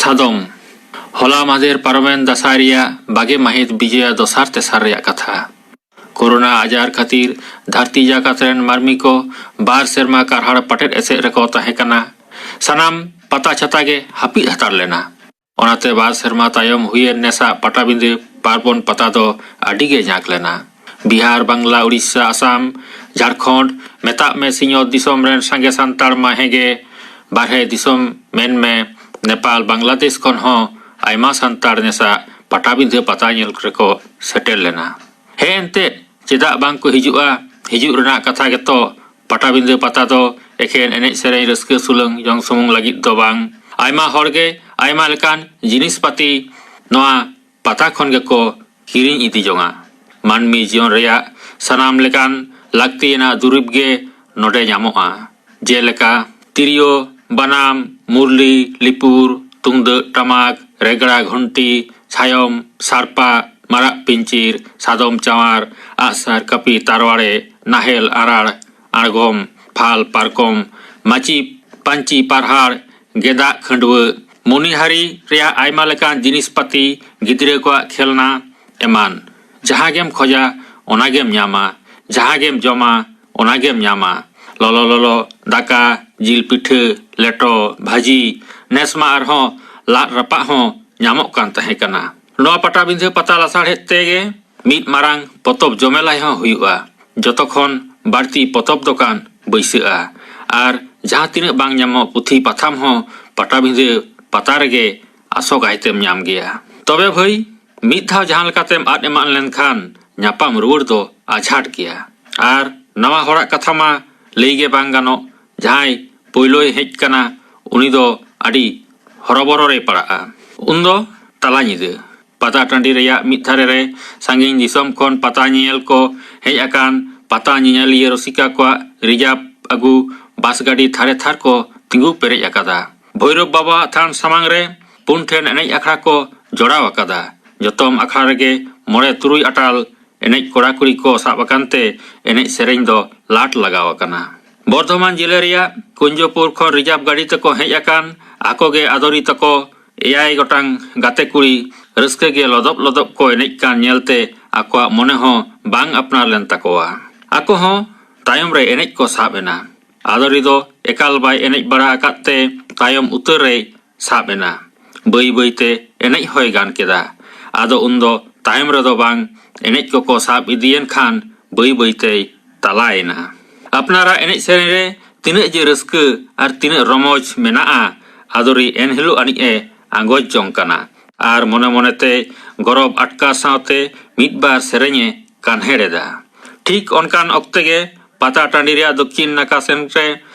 ᱥᱟᱫᱚᱢ᱾ ᱦᱚᱞᱟ ᱢᱟᱦᱫᱮᱨ ᱯᱟᱨᱚᱢᱮᱱ ᱫᱟᱸᱥᱟᱭ ᱨᱮᱭᱟᱜ ᱵᱟᱜᱮ ᱢᱟᱹᱦᱤᱛ ᱵᱤᱡᱚᱭᱟ ᱫᱚᱥᱟᱨ ᱛᱮᱥᱟᱨ ᱨᱮᱭᱟᱜ ᱠᱟᱛᱷᱟ᱾ ᱠᱳᱨᱳᱱᱟ ᱟᱡᱟᱨ ᱠᱷᱟᱹᱛᱤᱨ ᱫᱷᱟᱹᱨᱛᱤ ᱡᱟᱠᱟᱛ ᱨᱮᱱ ᱢᱟᱹᱱᱢᱤ ᱠᱚ ᱵᱟᱨ ᱥᱮᱨᱢᱟ ᱠᱟᱨᱦᱟᱲ ᱯᱟᱴᱮᱫ ᱮᱥᱮᱫ ᱨᱮᱠᱚ ᱛᱟᱦᱮᱸ ᱠᱟᱱᱟ᱾ ᱥᱟᱱᱟᱢ ᱯᱟᱛᱟ ᱪᱷᱟᱛᱟ ᱜᱮ ᱦᱟᱹᱯᱤᱫ ᱦᱟᱛᱟᱲ ᱞᱮᱱᱟ᱾ ᱚᱱᱟᱛᱮ ᱵᱟᱨ ᱥᱮᱨᱢᱟ ᱛᱟᱭᱚᱢ ᱦᱩᱭᱮᱱ ᱱᱮᱥᱟᱜ ᱯᱟᱴᱟᱵᱤᱸᱫᱟᱹ ᱯᱟᱨᱵᱚᱱ ᱯᱟᱛᱟ ᱫᱚ ᱟᱹᱰᱤ ᱜᱮ ᱧᱟᱠ ᱞᱮᱱᱟ᱾ ᱵᱤᱦᱟᱨ, ᱵᱟᱝᱞᱟ, ᱩᱲᱤᱥᱥᱟ, ᱟᱥᱟᱢ, ᱡᱷᱟᱲᱠᱷᱚᱸᱰ, ᱢᱮᱛᱟᱜ ᱢᱮ ᱥᱤᱧᱚᱛ ᱫᱤᱥᱚᱢ ᱨᱮᱱ ᱥᱟᱸᱜᱮ ᱥᱟᱱᱛᱟᱲ ᱢᱟ ᱦᱮᱸᱜᱮ, ᱵᱟᱨᱦᱮ ᱫᱤᱥᱚᱢ ᱢᱮᱱ ᱢᱮ, ᱱᱮᱯᱟᱞ, ᱵᱟᱝᱞᱟᱫᱮᱥ ᱠᱷᱚᱱ ᱦᱚᱸ ᱟᱭᱢᱟ ᱥᱟᱱᱛᱟᱲ ᱱᱮᱥᱟᱜ ᱯᱟᱴᱟᱵᱤᱸᱫᱟᱹ ᱯᱟᱛᱟ ᱧᱮᱞ ᱨᱮᱠᱚ ᱥᱮᱴᱮᱨ ᱞᱮᱱᱟ᱾ ᱦᱮᱸ ᱮᱱᱛᱮᱫ, ᱪᱮᱫᱟᱜ ᱵᱟᱝ ᱠᱚ ᱦᱤᱡᱩᱜᱼᱟ? ᱦᱤᱡᱩᱜ ᱨᱮᱱᱟᱜ ᱠᱟᱛᱷᱟ ᱜᱮᱛᱚ᱾ ᱯᱟᱴᱟᱵᱤᱸᱫᱟᱹ ᱯᱟᱛᱟ ᱫᱚ ᱮᱠᱷᱮᱱ ᱮᱱᱮᱡ ᱥᱮᱨᱮᱧ ᱨᱟᱹᱥᱠᱟᱹ ᱥᱩᱞᱟᱹᱝ ᱡᱚᱝ ᱥᱩᱢᱩᱝ ᱞᱟᱹᱜᱤᱫ ᱫᱚ ᱵᱟᱝ, ᱟᱭᱢᱟ ᱦᱚᱲ ᱜᱮ ᱟᱭᱢᱟ ᱞᱮᱠᱟᱱ ᱡᱤᱱᱤᱥ ᱯᱟᱹᱛᱤ ᱱᱚᱣᱟ ᱯᱟᱛᱟ ᱠᱷᱚᱱ ᱜᱮᱠᱚ ᱠᱤᱨᱤᱧ ᱤᱫᱤ ᱡᱚᱝᱟ᱾ ᱢᱟᱹᱱᱢᱤ ᱡᱤᱭᱚᱱ ᱨᱮᱭᱟᱜ ᱥᱟᱱᱟᱢ ᱞᱮᱠᱟᱱ ᱞᱟᱹᱠᱛᱤᱭᱟᱱᱟᱜ ᱫᱩᱨᱤᱵᱽ ᱜᱮ ᱱᱚᱰᱮ ᱧᱟᱢᱚᱜᱼᱟ, ᱡᱮᱞᱮᱠᱟ ᱛᱤᱨᱭᱳ, ᱵᱟᱱᱟᱢ, ᱢᱩᱨᱞᱤ, ᱞᱤᱯᱩᱨ, ᱛᱩᱢᱫᱟᱹᱜ ᱴᱟᱢᱟᱠ, ᱨᱮᱜᱽᱲᱟ ᱜᱷᱚᱱᱴᱤ, ᱪᱷᱟᱭᱚᱢ, ᱥᱟᱲᱯᱟ, ᱢᱟᱨᱟᱜ ᱯᱤᱧᱪᱤᱨ, ᱥᱟᱫᱚᱢ ᱪᱟᱶᱟᱨ, ᱟᱜᱼᱥᱟᱨ, ᱠᱟᱹᱯᱤ, ᱛᱟᱨᱣᱟᱲᱮ, ᱱᱟᱦᱮᱞ, ᱟᱨᱟᱲ, ᱟᱬᱜᱚᱢ, ᱯᱷᱟᱞ, ᱯᱟᱨᱠᱚᱢ, ᱢᱟᱹᱪᱤ, ᱯᱟᱹᱧᱪᱤ ᱯᱟᱨᱦᱟᱲ, ᱜᱮᱸᱫᱟᱜ ᱠᱷᱟᱹᱰᱣᱟᱹᱜ, ᱢᱚᱱᱤᱦᱟᱹᱨᱤ ᱨᱮᱭᱟᱜ ᱟᱭᱢᱟ ᱞᱮᱠᱟᱱ ᱡᱤᱱᱤᱥ ᱯᱟᱹᱛᱤ, ᱜᱤᱫᱽᱨᱟᱹ ᱠᱚᱣᱟᱜ ᱠᱷᱮᱞᱱᱟ ᱮᱢᱟᱱ᱾ ᱡᱟᱦᱟᱸ ᱜᱮᱢ ᱠᱷᱚᱡᱟ, ᱚᱱᱟ ᱜᱮᱢ ᱧᱟᱢᱟ᱾ ᱡᱟᱦᱟᱸ ᱜᱮᱢ ᱡᱚᱢᱟ, ᱚᱱᱟ ᱜᱮᱢ ᱧᱟᱢᱟ᱾ ᱞᱚᱞᱚ ᱞᱚᱞᱚ ᱫᱟᱠᱟ, ᱡᱤᱞ ᱯᱤᱴᱷᱟᱹ, ᱞᱮᱴᱚ, ᱵᱷᱟᱹᱡᱤ, ᱱᱮᱥ ᱢᱟ ᱟᱨᱦᱚᱸ ᱞᱟᱫ ᱨᱟᱯᱟᱜ ᱦᱚᱸ ᱧᱟᱢᱚᱜ ᱠᱟᱱ ᱛᱟᱦᱮᱸ ᱠᱟᱱᱟ᱾ ᱱᱚᱣᱟ ᱯᱟᱴᱟᱵᱤᱸᱫᱷᱟᱹ ᱯᱟᱛᱟ ᱞᱟᱥᱟᱲᱦᱮᱫ ᱛᱮᱜᱮ ᱢᱤᱫ ᱢᱟᱨᱟᱝ ᱯᱚᱛᱚᱵ ᱡᱚᱢᱮᱞᱟᱭ ᱦᱚᱸ ᱦᱩᱭᱩᱜᱼᱟ᱾ ᱡᱚᱛᱚ ᱠᱷᱚᱱ ᱵᱟᱹᱲᱛᱤ ᱯᱚᱛᱚᱵ ᱫᱚᱠᱟᱱ ᱵᱟᱹᱭᱥᱟᱹᱜᱼᱟ᱾ ᱟᱨ ᱡᱟᱦᱟᱸ ᱛᱤᱱᱟᱹᱜ ᱵᱟᱝ ᱧᱟᱢᱚᱜ ᱯᱩᱛᱷᱤ ᱯᱟᱛᱷᱟᱢ ᱦᱚᱸ ᱯᱟᱴᱟᱵᱤᱸᱫᱷᱟᱹ ᱯᱟᱛᱟ ᱨᱮᱜᱮ ᱟᱥᱚᱠᱟᱭᱛᱮᱢ ᱧᱟᱢ ᱜᱮᱭᱟ᱾ ᱛᱚᱵᱮ ᱵᱷᱟᱹᱭ, ᱢᱤᱫ ᱫᱷᱟᱣ ᱡᱟᱦᱟᱸ ᱞᱮᱠᱟᱛᱮᱢ ᱟᱫ ᱮᱢᱟᱱ ᱞᱮᱱᱠᱷᱟᱱ ᱧᱟᱯᱟᱢ ᱨᱩᱣᱟᱹᱲ ᱫᱚ ᱟᱡᱷᱟᱴ ᱜᱮᱭᱟ᱾ ᱟᱨ ᱱᱟᱣᱟ ᱦᱚᱲᱟᱜ ᱠᱟᱛᱷᱟ ᱢᱟ ᱞᱟᱹᱭ ᱜᱮ ᱵᱟᱝ ᱜᱟᱱᱚᱜ, ᱡᱟᱦᱟᱸᱭ ᱯᱳᱭᱞᱳᱭ ᱦᱮᱡ ᱠᱟᱱᱟ ᱩᱱᱤ ᱫᱚ ᱟᱹᱰᱤ ᱦᱚᱨᱚᱵᱚᱨᱚ ᱨᱮᱭ ᱯᱟᱲᱟᱜᱼᱟ᱾ ᱩᱱᱫᱚ ᱛᱟᱞᱟ ᱧᱤᱫᱟᱹ ᱯᱟᱛᱟ ᱴᱟᱺᱰᱤ ᱨᱮᱭᱟᱜ ᱢᱤᱫ ᱫᱷᱟᱨᱮ ᱨᱮ ᱥᱟᱺᱜᱤᱧ ᱫᱤᱥᱚᱢ ᱠᱷᱚᱱ ᱯᱟᱛᱟ ᱧᱮᱧᱮᱞ ᱠᱚ ᱦᱮᱡ ᱟᱠᱟᱱ ᱯᱟᱛᱟ ᱧᱮᱧᱮᱞᱤᱭᱟᱹ ᱨᱩᱥᱤᱠᱟ ᱠᱚᱣᱟᱜ ᱨᱤᱡᱟᱵᱷ ᱟᱹᱜᱩ ᱵᱟᱥ ᱜᱟᱹᱰᱤ ᱛᱷᱟᱨᱮ ᱛᱷᱟᱨ ᱠᱚ ᱛᱤᱸᱜᱩ ᱯᱮᱨᱮᱡ ᱟᱠᱟᱫᱟ᱾ ᱵᱷᱳᱭᱨᱳᱵ ᱵᱟᱵᱟᱣᱟᱜ ᱛᱷᱟᱱ ᱥᱟᱢᱟᱝ ᱨᱮ ᱯᱩᱱ ᱴᱷᱮᱱ ᱮᱱᱮᱡ ᱟᱠᱷᱲᱟ ᱠᱚ ᱡᱚᱲᱟᱣ ᱟᱠᱟᱫᱟ᱾ ᱡᱚᱛᱚᱢ ᱟᱠᱷᱲᱟ ᱨᱮᱜᱮ ᱢᱚᱬᱮ ᱛᱩᱨᱩᱭ ᱟᱴᱟᱞ ᱮᱱᱮᱡ ᱠᱚᱲᱟ ᱠᱩᱲᱤ ᱠᱚ ᱥᱟᱵ ᱟᱠᱟᱱ ᱛᱮ ᱮᱱᱮᱡ ᱥᱮᱨᱮᱧ ᱫᱚ ᱞᱟᱴ ᱞᱟᱜᱟᱣ ᱟᱠᱟᱱᱟ᱾ ᱵᱚᱨᱫᱷᱚᱢᱟᱱ ᱡᱤᱞᱟᱹ ᱨᱮᱭᱟᱜ ᱠᱩᱧᱡᱚᱯᱩᱨ ᱠᱷᱚᱱ ᱨᱤᱡᱟᱵᱷ ᱜᱟᱹᱰᱤ ᱛᱮᱠᱚ ᱦᱮᱡ ᱟᱠᱟᱱ ᱟᱠᱚ ᱜᱮ ᱟᱫᱚᱨᱤ ᱛᱟᱠᱚ ᱮᱭᱟᱭ ᱜᱚᱴᱟᱝ ᱜᱟᱛᱮ ᱠᱩᱲᱤ ᱨᱟᱹᱥᱠᱟᱹ ᱜᱮ ᱞᱚᱫᱚᱵ ᱞᱚᱫᱚᱵ ᱠᱚ ᱮᱱᱮᱡ ᱠᱟᱱ ᱧᱮᱞᱛᱮ ᱟᱠᱚᱣᱟᱜ ᱢᱚᱱᱮ ᱦᱚᱸ ᱵᱟᱝ ᱟᱯᱱᱟᱨ ᱞᱮᱱ ᱛᱟᱠᱚᱣᱟ᱾ ᱟᱠᱚ ᱦᱚᱸ ᱛᱟᱭᱚᱢ ᱨᱮ ᱮᱱᱮᱡ ᱠᱚ ᱥᱟᱵ ᱮᱱᱟ᱾ ᱟᱫᱚᱨᱤ ᱫᱚ ᱮᱠᱟᱞ ᱵᱟᱭ ᱮᱱᱮᱡ ᱵᱟᱲᱟ ᱟᱠᱟᱫ ᱛᱮ ᱛᱟᱭᱚᱢ ᱩᱛᱟᱹᱨ ᱨᱮᱭ ᱥᱟᱵ ᱮᱱᱟ᱾ ᱵᱟᱹᱭ ᱵᱟᱹᱭᱛᱮ ᱮᱱᱮᱡ ᱦᱚᱸᱭ ᱜᱟᱱ ᱠᱮᱫᱟ᱾ ᱟᱫᱚ ᱩᱱᱫᱚ ᱛᱟᱭᱚᱢ ᱨᱮᱫᱚ ᱵᱟᱝ, ᱮᱱᱮᱡ ᱠᱚᱠᱚ ᱥᱟᱵ ᱤᱫᱤᱭᱮᱱ ᱠᱷᱟᱱ ᱵᱟᱹᱭ ᱵᱟᱹᱭᱛᱮᱭ ᱛᱟᱞᱟᱭᱮᱱᱟ᱾ ᱟᱯᱱᱟᱨᱟᱜ ᱮᱱᱮᱡ ᱥᱮᱨᱮᱧ ᱨᱮ ᱛᱤᱱᱟᱹᱜ ᱡᱮ ᱨᱟᱹᱥᱠᱟᱹ ᱟᱨ ᱛᱤᱱᱟᱹᱜ ᱨᱚᱢᱚᱡᱽ ᱢᱮᱱᱟᱜᱼᱟ, ᱟᱫᱚᱨᱤ ᱮᱱᱦᱤᱞᱳᱜ ᱟᱹᱱᱤᱡ ᱮ ᱟᱸᱜᱚᱪ ᱡᱚᱝ ᱠᱟᱱᱟ᱾ ᱟᱨ ᱢᱚᱱᱮ ᱢᱚᱱᱮᱛᱮ ᱜᱚᱨᱚᱵ ᱟᱴᱠᱟᱨ ᱥᱟᱶᱛᱮ ᱢᱤᱫ ᱵᱟᱨ ᱥᱮᱨᱮᱧᱮ ᱠᱟᱱᱦᱮᱲ ᱮᱫᱟ᱾ ᱴᱷᱤᱠ ᱚᱱᱠᱟᱱ ᱚᱠᱛᱮ ᱜᱮ ᱯᱟᱛᱟ ᱴᱟᱺᱰᱤ ᱨᱮᱭᱟᱜ ᱫᱚᱠᱠᱷᱤᱱ ᱱᱟᱠᱷᱟ ᱥᱮᱱ ᱨᱮ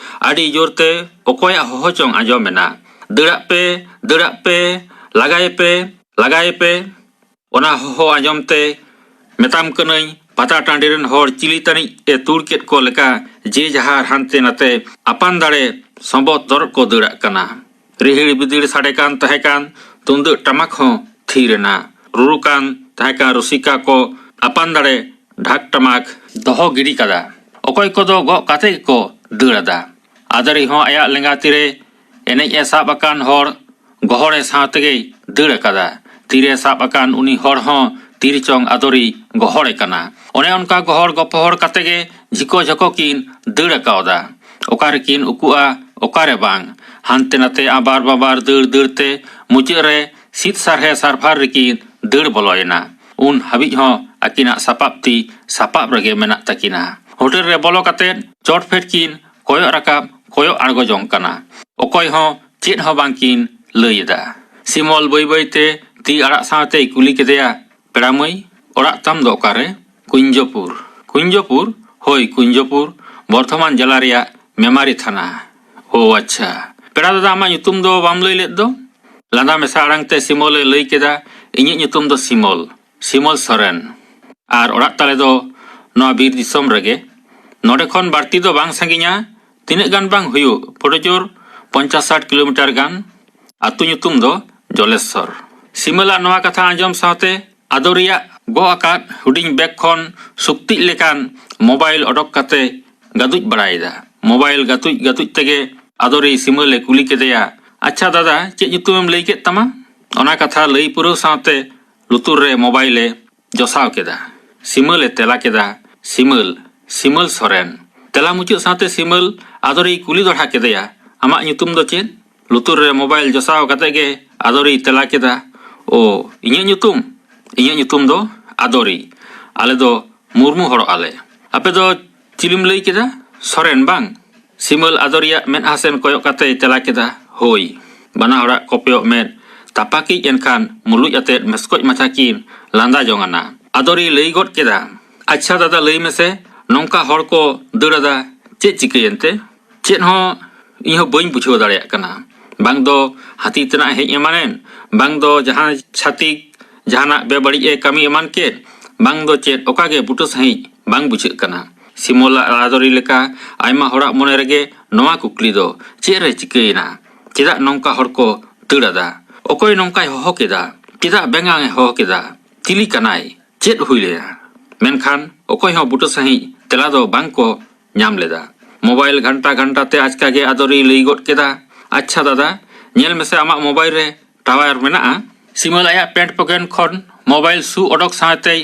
ᱟᱹᱰᱤ ᱡᱳᱨ ᱛᱮ ᱚᱠᱚᱭᱟᱜ ᱦᱚᱦᱚ ᱪᱚᱝ ᱟᱸᱡᱚᱢ ᱮᱱᱟ, "ᱫᱟᱹᱲᱟᱜ ᱯᱮ, ᱫᱟᱹᱲᱟᱜ ᱯᱮ, ᱞᱟᱜᱟᱭᱮ ᱯᱮ, ᱞᱟᱜᱟᱭᱮ ᱯᱮ!" ᱚᱱᱟ ᱦᱚᱦᱚ ᱟᱸᱡᱚᱢ ᱛᱮ ᱢᱮᱛᱟᱢ ᱠᱟᱹᱱᱟᱹᱧ, ᱯᱟᱛᱟ ᱴᱟᱺᱰᱤ ᱨᱮᱱ ᱦᱚᱲ ᱪᱤᱞᱤ ᱛᱟᱹᱱᱤᱡ ᱮ ᱛᱩᱲ ᱠᱮᱫ ᱠᱚ ᱞᱮᱠᱟ ᱡᱮ ᱡᱟᱦᱟᱨ ᱦᱟᱱᱛᱮ ᱱᱟᱛᱮ ᱟᱯᱟᱱ ᱫᱟᱲᱮ ᱥᱚᱸᱵᱚᱫ ᱫᱚᱨᱚᱫ ᱠᱚ ᱫᱟᱹᱲᱟᱜ ᱠᱟᱱᱟ᱾ ᱨᱤᱦᱤᱲ ᱵᱤᱫᱤᱲ ᱥᱟᱰᱮ ᱠᱟᱱ ᱛᱟᱦᱮᱸ ᱠᱟᱱ ᱛᱩᱢᱫᱟᱹᱜ ᱴᱟᱢᱟᱠ ᱦᱚᱸ ᱛᱷᱤᱨ ᱮᱱᱟ᱾ ᱨᱩᱨᱩ ᱠᱟᱱ ᱛᱟᱦᱮᱸ ᱠᱟᱱ ᱨᱩᱥᱤᱠᱟ ᱠᱚ ᱟᱯᱟᱱ ᱫᱟᱲᱮ ᱰᱷᱟᱠ ᱴᱟᱢᱟᱠ ᱫᱚᱦᱚ ᱜᱤᱰᱤ ᱠᱟᱫᱟ᱾ ᱚᱠᱚᱭ ᱠᱚᱫᱚ ᱜᱚᱜ ᱠᱟᱛᱮ ᱜᱮᱠᱚ ᱫᱟᱹᱲ ᱟᱫᱟ᱾ ᱟᱫᱟᱨᱤ ᱦᱚᱸ ᱟᱭᱟᱜ ᱞᱮᱸᱜᱟ ᱛᱤᱨᱮ ᱮᱱᱮᱡ ᱮ ᱥᱟᱵ ᱟᱠᱟᱱ ᱦᱚᱲ ᱜᱚᱦᱚᱲᱮ ᱥᱟᱶ ᱛᱮᱜᱮᱭ ᱫᱟᱹᱲ ᱟᱠᱟᱫᱟ᱾ ᱛᱤᱨᱮ ᱥᱟᱵ ᱟᱠᱟᱱ ᱩᱱᱤ ᱦᱚᱲ ᱦᱚᱸ ᱛᱤᱨᱮ ᱪᱚᱝ ᱟᱫᱚᱨᱤ ᱜᱚᱦᱚᱲᱮ ᱠᱟᱱᱟ᱾ ᱚᱱᱮ ᱚᱱᱠᱟ ᱜᱚᱦᱚᱲ ᱜᱚᱯᱚᱦᱚᱲ ᱠᱟᱛᱮ ᱜᱮ ᱡᱷᱤᱠᱚ ᱡᱷᱚᱠᱚ ᱠᱤᱱ ᱫᱟᱹᱲ ᱟᱠᱟᱣᱫᱟ᱾ ᱚᱠᱟ ᱨᱮᱠᱤᱱ ᱩᱠᱩᱜᱼᱟ, ᱚᱠᱟᱨᱮ ᱵᱟᱝ᱾ ᱦᱟᱱᱛᱮ ᱱᱟᱛᱮ ᱟᱵᱟᱨ ᱵᱟᱵᱟᱨ ᱫᱟᱹᱲ ᱫᱟᱹᱲ ᱛᱮ ᱢᱩᱪᱟᱹᱫ ᱨᱮ ᱥᱤᱫ ᱥᱟᱨᱦᱮ ᱥᱟᱨᱵᱷᱟᱨ ᱨᱮᱠᱤᱱ ᱫᱟᱹᱲ ᱵᱚᱞᱚᱭᱮᱱᱟ᱾ ᱩᱱ ᱦᱟᱹᱵᱤᱡ ᱦᱚᱸ ᱟᱹᱠᱤᱱᱟᱜ ᱥᱟᱯᱟᱵ ᱛᱤ ᱥᱟᱯᱟᱵ ᱨᱮᱜᱮ ᱢᱮᱱᱟᱜ ᱛᱟᱹᱠᱤᱱᱟ᱾ ᱦᱳᱴᱮᱞ ᱨᱮ ᱵᱚᱞᱚ ᱠᱟᱛᱮ ᱪᱚᱴ ᱯᱷᱮᱰ ᱠᱤᱱ ᱠᱚᱭᱚᱜ ᱨᱟᱠᱟᱵ ᱠᱚᱭᱚᱜ ᱟᱬᱜᱚ ᱡᱚᱝ ᱠᱟᱱᱟ᱾ ᱚᱠᱚᱭ ᱦᱚᱸ ᱪᱮᱫ ᱦᱚᱸ ᱵᱟᱝ ᱠᱤᱱ ᱞᱟᱹᱭ ᱮᱫᱟ᱾ ᱥᱤᱢᱚᱞ ᱵᱟᱹᱭ ᱵᱟᱹᱭ ᱛᱮ ᱛᱤ ᱟᱲᱟᱜ ᱥᱟᱶᱛᱮᱭ ᱠᱩᱞᱤ ᱠᱮᱫᱮᱭᱟ, "ᱯᱮᱲᱟ ᱢᱟᱹᱭ, ᱚᱲᱟᱜ ᱛᱟᱢ ᱫᱚ ᱚᱠᱟᱨᱮ?" "ᱠᱩᱧᱡᱚᱯᱩᱨ᱾" "ᱠᱩᱧᱡᱚᱯᱩᱨ?" "ᱦᱳᱭ, ᱠᱩᱧᱡᱚᱯᱩᱨ, ᱵᱚᱨᱫᱷᱚᱢᱟᱱ ᱡᱮᱞᱟ ᱨᱮᱭᱟᱜ ᱢᱮᱢᱟᱨᱤ ᱛᱷᱟᱱᱟ᱾" "ᱳ ᱟᱪᱪᱷᱟ᱾ ᱯᱮᱲᱟ ᱫᱟᱫᱟ, ᱟᱢᱟᱜ ᱧᱩᱛᱩᱢ ᱫᱚ ᱵᱟᱢ ᱞᱟᱹᱭ ᱞᱮᱫ ᱫᱚ?" ᱞᱟᱸᱫᱟ ᱢᱮᱥᱟ ᱟᱲᱟᱝ ᱛᱮ ᱥᱤᱢᱚᱞᱮ ᱞᱟᱹᱭ ᱠᱮᱫᱟ, "ᱤᱧᱟᱹᱜ ᱧᱩᱛᱩᱢ ᱫᱚ ᱥᱤᱢᱚᱞ, ᱥᱤᱢᱚᱞ ᱥᱚᱨᱮᱱ᱾ ᱟᱨ ᱚᱲᱟᱜ ᱛᱟᱞᱮ ᱫᱚ ᱱᱚᱣᱟ ᱵᱤᱨ ᱫᱤᱥᱚᱢ ᱨᱮᱜᱮ᱾ ᱱᱚᱰᱮ ᱠᱷᱚᱱ ᱵᱟᱹᱲᱛᱤ ᱫᱚ ᱵᱟᱝ ᱥᱟᱺᱜᱤᱧᱟ, ᱛᱤᱱᱟᱹᱜ ᱜᱟᱱ ᱵᱟᱝ ᱦᱩᱭᱩᱜ, ᱯᱚᱰᱚᱡᱳᱨ ᱯᱚᱧᱪᱟᱥ ᱥᱟᱴ ᱠᱤᱞᱳᱢᱤᱴᱟᱨ ᱜᱟᱱ᱾ ᱟᱹᱛᱩ ᱧᱩᱛᱩᱢ ᱫᱚ ᱡᱚᱞᱮᱥᱥᱚᱨ᱾" ᱥᱤᱢᱟᱹᱞᱟᱜ ᱱᱚᱣᱟ ᱠᱟᱛᱷᱟ ᱟᱸᱡᱚᱢ ᱥᱟᱶᱛᱮ ᱟᱫᱚᱨᱤᱭᱟᱜ ᱜᱚᱜ ᱟᱠᱟᱫ ᱦᱩᱰᱤᱧ ᱵᱮᱜᱽ ᱠᱷᱚᱱ ᱥᱩᱠᱛᱤᱡ ᱞᱮᱠᱟᱱ ᱢᱳᱵᱟᱭᱤᱞ ᱚᱰᱚᱠ ᱠᱟᱛᱮ ᱜᱟᱹᱫᱩᱡ ᱵᱟᱲᱟᱭᱮᱫᱟ᱾ ᱢᱳᱵᱟᱭᱤᱞ ᱜᱟᱹᱛᱩᱡ ᱜᱟᱹᱛᱩᱡ ᱛᱮᱜᱮ ᱟᱫᱚᱨᱤ ᱥᱤᱢᱟᱹᱞᱮ ᱠᱩᱞᱤ ᱠᱮᱫᱮᱭᱟ, "ᱟᱪᱪᱷᱟ ᱫᱟᱫᱟ, ᱪᱮᱫ ᱧᱩᱛᱩᱢᱮᱢ ᱞᱟᱹᱭ ᱠᱮᱫ ᱛᱟᱢᱟ?" ᱚᱱᱟ ᱠᱟᱛᱷᱟ ᱞᱟᱹᱭ ᱯᱩᱨᱟᱹᱣ ᱥᱟᱶᱛᱮ ᱞᱩᱛᱩᱨ ᱨᱮ ᱢᱳᱵᱟᱭᱤᱞᱮ ᱡᱚᱥᱟᱣ ᱠᱮᱫᱟ᱾ ᱥᱤᱢᱟᱹᱞᱮ ᱛᱮᱞᱟ ᱠᱮᱫᱟ, "ᱥᱤᱢᱟᱹᱞ, ᱥᱤᱢᱟᱹᱞ ᱥᱚᱨᱮᱱ᱾" ᱛᱮᱞᱟ ᱢᱩᱪᱟᱹᱫ ᱥᱟᱶᱛᱮ ᱥᱤᱢᱟᱹᱞ ᱟᱫᱚᱨᱤᱭ ᱠᱩᱞᱤ ᱫᱚᱲᱦᱟ ᱠᱮᱫᱮᱭᱟ, "ᱟᱢᱟᱜ ᱧᱩᱛᱩᱢ ᱫᱚ ᱪᱮᱫ?" ᱞᱩᱛᱩᱨ ᱨᱮ ᱢᱳᱵᱟᱭᱤᱞ ᱡᱚᱥᱟᱣ ᱠᱟᱛᱮ ᱜᱮ ᱟᱫᱚᱨᱤᱭ ᱛᱮᱞᱟ ᱠᱮᱫᱟ, "ᱳ, ᱤᱧᱟᱹᱜ ᱧᱩᱛᱩᱢ? ᱤᱧᱟᱹᱜ ᱧᱩᱛᱩᱢ ᱫᱚ ᱟᱫᱚᱨᱤ᱾ ᱟᱞᱮ ᱫᱚ ᱢᱩᱨᱢᱩ ᱦᱚᱲᱚᱜ ᱟᱞᱮ᱾ ᱟᱯᱮ ᱫᱚ ᱪᱤᱞᱤᱢ ᱞᱟᱹᱭ ᱠᱮᱫᱟ? ᱥᱚᱨᱮᱱ ᱵᱟᱝ?" ᱥᱤᱢᱟᱹᱞ ᱟᱫᱚᱨᱤᱭᱟᱜ ᱢᱮᱫᱦᱟ ᱥᱮᱱ ᱠᱚᱭᱚᱜ ᱠᱟᱛᱮᱭ ᱛᱮᱞᱟ ᱠᱮᱫᱟ, "ᱦᱳᱭ᱾" ᱵᱟᱱᱟ ᱦᱚᱲᱟᱜ ᱠᱚᱯᱮᱭᱚᱜ ᱢᱮᱫ ᱛᱟᱯᱟᱠᱤᱡ ᱮᱱᱠᱷᱟᱱ ᱢᱩᱞᱩᱡ ᱟᱛᱮᱫ ᱢᱮᱥᱠᱚᱡ ᱢᱟᱪᱷᱟ ᱠᱤᱱ ᱞᱟᱸᱫᱟ ᱡᱚᱝ ᱟᱱᱟ᱾ ᱟᱫᱚᱨᱤ ᱞᱟᱹᱭ ᱜᱚᱫ ᱠᱮᱫᱟ, "ᱟᱪᱪᱷᱟ ᱫᱟᱫᱟ, ᱞᱟᱹᱭ ᱢᱮᱥᱮ, ᱱᱚᱝᱠᱟ ᱦᱚᱲ ᱠᱚ ᱫᱟᱹᱲ ᱟᱫᱟ, ᱪᱮᱫ ᱪᱤᱠᱟᱹᱭᱮᱱ ᱛᱮ? ᱪᱮᱫ ᱦᱚᱸ ᱤᱧ ᱦᱚᱸ ᱵᱟᱹᱧ ᱵᱩᱡᱷᱟᱹᱣ ᱫᱟᱲᱮᱭᱟᱜ ᱠᱟᱱᱟ᱾ ᱵᱟᱝ ᱫᱚ ᱦᱟᱹᱛᱤ ᱛᱮᱱᱟᱜ ᱦᱮᱡ ᱮᱢᱟᱱᱮᱱ, ᱵᱟᱝ ᱫᱚ ᱡᱟᱦᱟᱸ ᱪᱷᱟᱹᱛᱤᱠ ᱡᱟᱦᱟᱱᱟᱜ ᱵᱮᱵᱟᱹᱲᱤᱡ ᱮ ᱠᱟᱹᱢᱤ ᱮᱢᱟᱱ ᱠᱮᱫ, ᱵᱟᱝ ᱫᱚ ᱪᱮᱫ, ᱚᱠᱟ ᱜᱮ ᱵᱩᱴᱟᱹ ᱥᱟᱺᱦᱤᱡ ᱵᱟᱝ ᱵᱩᱡᱷᱟᱹᱜ ᱠᱟᱱᱟ᱾ ᱥᱤᱢᱚᱞ ᱟᱨ ᱟᱫᱚᱨᱤ ᱞᱮᱠᱟ ᱟᱭᱢᱟ ᱦᱚᱲᱟᱜ ᱢᱚᱱᱮ ᱨᱮᱜᱮ ᱱᱚᱣᱟ ᱠᱩᱠᱞᱤ ᱫᱚ, ᱪᱮᱫ ᱨᱮ ᱪᱤᱠᱟᱹᱭᱮᱱᱟ? ᱪᱮᱫᱟᱜ ᱱᱚᱝᱠᱟ ᱦᱚᱲ ᱠᱚ ᱫᱟᱹᱲ ᱟᱫᱟ? ᱚᱠᱚᱭ ᱱᱚᱝᱠᱟᱭ ᱦᱚᱦᱚ ᱠᱮᱫᱟ? ᱪᱮᱫᱟᱜ ᱵᱮᱸᱜᱟᱝ ᱮ ᱦᱚᱦᱚ ᱠᱮᱫᱟ? ᱪᱤᱞᱤ ᱠᱟᱱᱟᱭ? ᱪᱮᱫ ᱦᱩᱭ ᱞᱮᱱᱟ? ᱢᱮᱱᱠᱷᱟᱱ ᱚᱠᱚᱭ ᱦᱚᱸ ᱵᱩᱴᱟᱹ ᱥᱟᱺᱦᱤᱡ ᱛᱮᱞᱟ ᱫᱚ ᱵᱟᱝ ᱠᱚ ᱧᱟᱢ ᱞᱮᱫᱟ᱾ ᱢᱳᱵᱟᱭᱤᱞ ᱜᱷᱟᱱᱴᱟ ᱜᱷᱟᱱᱴᱟ ᱛᱮ ᱟᱪᱠᱟ ᱜᱮ ᱟᱫᱚᱨᱤᱭ ᱞᱟᱹᱭ ᱜᱚᱫ ᱠᱮᱫᱟ, "ᱟᱪᱪᱷᱟ ᱫᱟᱫᱟ, ᱧᱮᱞ ᱢᱮᱥᱮ, ᱟᱢᱟᱜ ᱢᱳᱵᱟᱭᱤᱞ ᱨᱮ ᱴᱟᱣᱟᱨ ᱢᱮᱱᱟᱜᱼᱟ?" ᱥᱤᱢᱚᱞ ᱟᱭᱟᱜ ᱯᱮᱱᱴ ᱯᱚᱠᱮᱴ ᱠᱷᱚᱱ ᱢᱳᱵᱟᱭᱤᱞ ᱥᱩ ᱚᱰᱚᱠ ᱥᱟᱶᱛᱮᱭ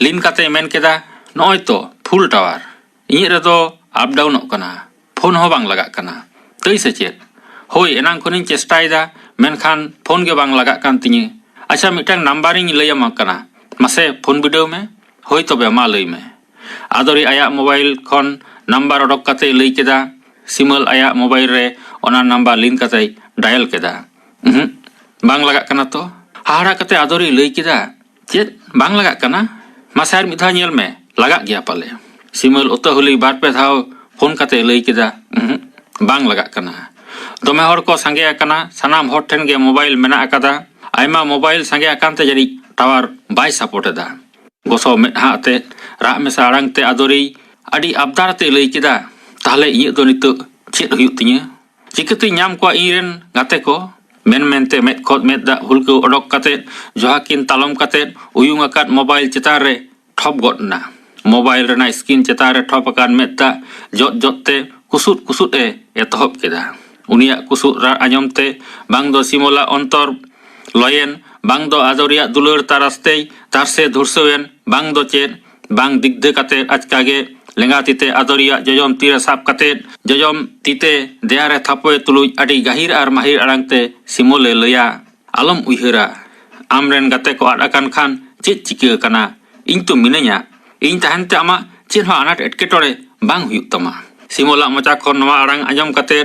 ᱞᱤᱱ ᱠᱟᱛᱮᱭ ᱢᱮᱱ ᱠᱮᱫᱟ, "ᱱᱚᱜᱼᱚᱭ ᱛᱚ, ᱯᱷᱩᱞ ᱴᱟᱣᱟᱨ᱾ ᱤᱧᱟᱹᱜ ᱨᱮᱫᱚ ᱟᱯ ᱰᱟᱣᱩᱱᱚᱜ ᱠᱟᱱᱟ, ᱯᱷᱳᱱ ᱦᱚᱸ ᱵᱟᱝ ᱞᱟᱜᱟᱜ ᱠᱟᱱᱟ᱾ ᱛᱟᱹᱭ ᱥᱮ ᱪᱮᱫ?" "ᱦᱳᱭ, ᱮᱱᱟᱝ ᱠᱷᱚᱱᱤᱧ ᱪᱮᱥᱴᱟᱭᱮᱫᱟ, ᱢᱮᱱᱠᱷᱟᱱ ᱯᱷᱳᱱ ᱜᱮ ᱵᱟᱝ ᱞᱟᱜᱟᱜ ᱠᱟᱱ ᱛᱤᱧᱟᱹ᱾ ᱟᱪᱪᱷᱟ, ᱢᱤᱫᱴᱟᱝ ᱱᱟᱢᱵᱟᱨᱤᱧ ᱞᱟᱹᱭᱟᱢᱟ ᱠᱟᱱᱟ, ᱢᱟᱥᱮ ᱯᱷᱳᱱ ᱵᱤᱰᱟᱹᱣ ᱢᱮ᱾ ᱦᱳᱭ ᱛᱚᱵᱮ, ᱢᱟ ᱞᱟᱹᱭ ᱢᱮ᱾" ᱟᱫᱚᱨᱤ ᱟᱭᱟᱜ ᱢᱳᱵᱟᱭᱤᱞ ᱠᱷᱚᱱ ᱱᱟᱢᱵᱟᱨ ᱚᱰᱚᱠ ᱠᱟᱛᱮᱭ ᱞᱟᱹᱭ ᱠᱮᱫᱟ᱾ ᱥᱤᱢᱚᱞ ᱟᱭᱟᱜ ᱢᱳᱵᱟᱭᱤᱞ ᱨᱮ ᱚᱱᱟ ᱱᱟᱢᱵᱟᱨ ᱞᱤᱱ ᱠᱟᱛᱮᱭ ᱰᱟᱭᱟᱞ ᱠᱮᱫᱟ᱾ "ᱩᱦᱩᱸ, ᱵᱟᱝ ᱞᱟᱜᱟᱜ ᱠᱟᱱᱟ ᱛᱚ?" ᱦᱟᱦᱟᱲᱟ ᱠᱟᱛᱮ ᱟᱫᱚᱨᱤᱭ ᱞᱟᱹᱭ ᱠᱮᱫᱟ, "ᱪᱮᱫ, ᱵᱟᱝ ᱞᱟᱜᱟᱜ ᱠᱟᱱᱟ? ᱢᱟᱥᱮ ᱟᱨ ᱢᱤᱫ ᱫᱷᱟᱣ ᱧᱮᱞ ᱢᱮ, ᱞᱟᱜᱟᱜ ᱜᱮᱭᱟ ᱯᱟᱞᱮ?" ᱥᱤᱢᱚᱞ ᱩᱛᱟᱹᱦᱩᱞᱤ ᱵᱟᱨ ᱯᱮ ᱫᱷᱟᱣ ᱯᱷᱳᱱ ᱠᱟᱛᱮᱭ ᱞᱟᱹᱭ ᱠᱮᱫᱟ, "ᱩᱦᱩᱸ, ᱵᱟᱝ ᱞᱟᱜᱟᱜ ᱠᱟᱱᱟ᱾" ᱫᱚᱢᱮ ᱦᱚᱲ ᱠᱚ ᱥᱟᱸᱜᱮ ᱟᱠᱟᱱᱟ, ᱥᱟᱱᱟᱢ ᱦᱚᱲ ᱴᱷᱮᱱ ᱜᱮ ᱢᱳᱵᱟᱭᱤᱞ ᱢᱮᱱᱟᱜ ᱟᱠᱟᱫᱟ᱾ ᱟᱭᱢᱟ ᱢᱳᱵᱟᱭᱤᱞ ᱥᱟᱸᱜᱮ ᱟᱠᱟᱱ ᱛᱮ ᱡᱟᱹᱱᱤᱡ ᱴᱟᱣᱟᱨ ᱵᱟᱭ ᱥᱟᱯᱳᱨᱴ ᱮᱫᱟ᱾ ᱜᱚᱥᱚ ᱢᱮᱫᱦᱟ ᱟᱛᱮ ᱨᱟᱜ ᱢᱮᱥᱟ ᱟᱲᱟᱝ ᱛᱮ ᱟᱫᱚᱨᱤ ᱟᱹᱰᱤ ᱟᱵᱫᱟᱨ ᱟᱛᱮ ᱞᱟᱹᱭ ᱠᱮᱫᱟ, "ᱛᱟᱦᱞᱮ ᱤᱧᱟᱹᱜ ᱫᱚ ᱱᱤᱛᱚᱜ ᱪᱮᱫ ᱦᱩᱭᱩᱜ ᱛᱤᱧᱟᱹ? ᱪᱤᱠᱟᱹᱛᱮᱧ ᱧᱟᱢ ᱠᱚᱣᱟ ᱤᱧ ᱨᱮᱱ ᱜᱟᱛᱮ ᱠᱚ?" ᱢᱮᱱ ᱢᱮᱱᱛᱮ ᱢᱮᱫ ᱠᱷᱚᱱ ᱢᱮᱫ ᱫᱟᱜ ᱦᱩᱞᱠᱟᱹᱣ ᱚᱰᱚᱠ ᱠᱟᱛᱮ ᱡᱚᱦᱟᱠᱤᱱ ᱛᱟᱞᱚᱢ ᱠᱟᱛᱮ ᱩᱭᱩᱝ ᱟᱠᱟᱫ ᱢᱳᱵᱟᱭᱤᱞ ᱪᱮᱛᱟᱱ ᱨᱮ ᱴᱷᱚᱯ ᱜᱚᱫ ᱮᱱᱟ᱾ ᱢᱳᱵᱟᱭᱤᱞ ᱨᱮᱱᱟᱜ ᱥᱠᱨᱤᱱ ᱪᱮᱛᱟᱱ ᱨᱮ ᱴᱷᱚᱯ ᱟᱠᱟᱱ ᱢᱮᱫ ᱫᱟᱜ ᱡᱚᱫ ᱡᱚᱫ ᱛᱮ ᱠᱩᱥᱩᱫ ᱠᱩᱥᱩᱫ ᱮ ᱮᱛᱚᱦᱚᱵ ᱠᱮᱫᱟ᱾ ᱩᱱᱤᱭᱟᱜ ᱠᱩᱥᱩᱫ ᱨᱟᱲ ᱟᱸᱡᱚᱢ ᱛᱮ ᱵᱟᱝ ᱫᱚ ᱥᱤᱢᱚᱞᱟᱜ ᱚᱱᱛᱚᱨ ᱞᱚᱭᱮᱱ, ᱵᱟᱝ ᱫᱚ ᱟᱫᱚᱨᱤᱭᱟᱜ ᱫᱩᱞᱟᱹᱲ ᱛᱟᱨᱟᱥ ᱛᱮᱭ ᱛᱟᱨᱥᱮ ᱫᱷᱩᱨᱥᱟᱹᱣᱮᱱ, ᱵᱟᱝ ᱫᱚ ᱪᱮᱫ, ᱵᱟᱝ ᱫᱤᱜᱫᱷᱟᱹ ᱠᱟᱛᱮ ᱟᱪᱠᱟ ᱜᱮ ᱞᱮᱸᱜᱟ ᱛᱤᱛᱮ ᱟᱫᱚᱨᱤᱭᱟᱜ ᱡᱚᱡᱚᱢ ᱛᱤᱨᱮ ᱥᱟᱵ ᱠᱟᱛᱮ, ᱡᱚᱡᱚᱢ ᱛᱤᱛᱮ ᱫᱮᱭᱟ ᱨᱮ ᱛᱷᱟᱯᱚᱭ ᱛᱩᱞᱩᱡ ᱟᱹᱰᱤ ᱜᱟᱹᱦᱤᱨ ᱟᱨ ᱢᱟᱹᱦᱤᱨ ᱟᱲᱟᱝ ᱛᱮ ᱥᱤᱢᱚᱞᱮ ᱞᱟᱹᱭᱟ, "ᱟᱞᱚᱢ ᱩᱭᱦᱟᱹᱨᱟ, ᱟᱢ ᱨᱮᱱ ᱜᱟᱛᱮ ᱠᱚ ᱟᱫ ᱟᱠᱟᱱ ᱠᱷᱟᱱ ᱪᱮᱫ ᱪᱤᱠᱟᱹ ᱟᱠᱟᱱᱟ? ᱤᱧ ᱛᱚ ᱢᱤᱱᱟᱹᱧᱟ᱾ ᱤᱧ ᱛᱟᱦᱮᱱ ᱛᱮ ᱟᱢᱟᱜ ᱪᱮᱫ ᱦᱚᱸ ᱟᱱᱟᱴ ᱮᱴᱠᱮᱴᱚᱬᱮ ᱵᱟᱝ ᱦᱩᱭᱩᱜ ᱛᱟᱢᱟ᱾" ᱥᱤᱢᱚᱞᱟᱜ ᱢᱚᱪᱟ ᱠᱷᱚᱱ ᱱᱚᱣᱟ ᱟᱲᱟᱝ ᱟᱸᱡᱚᱢ ᱠᱟᱛᱮ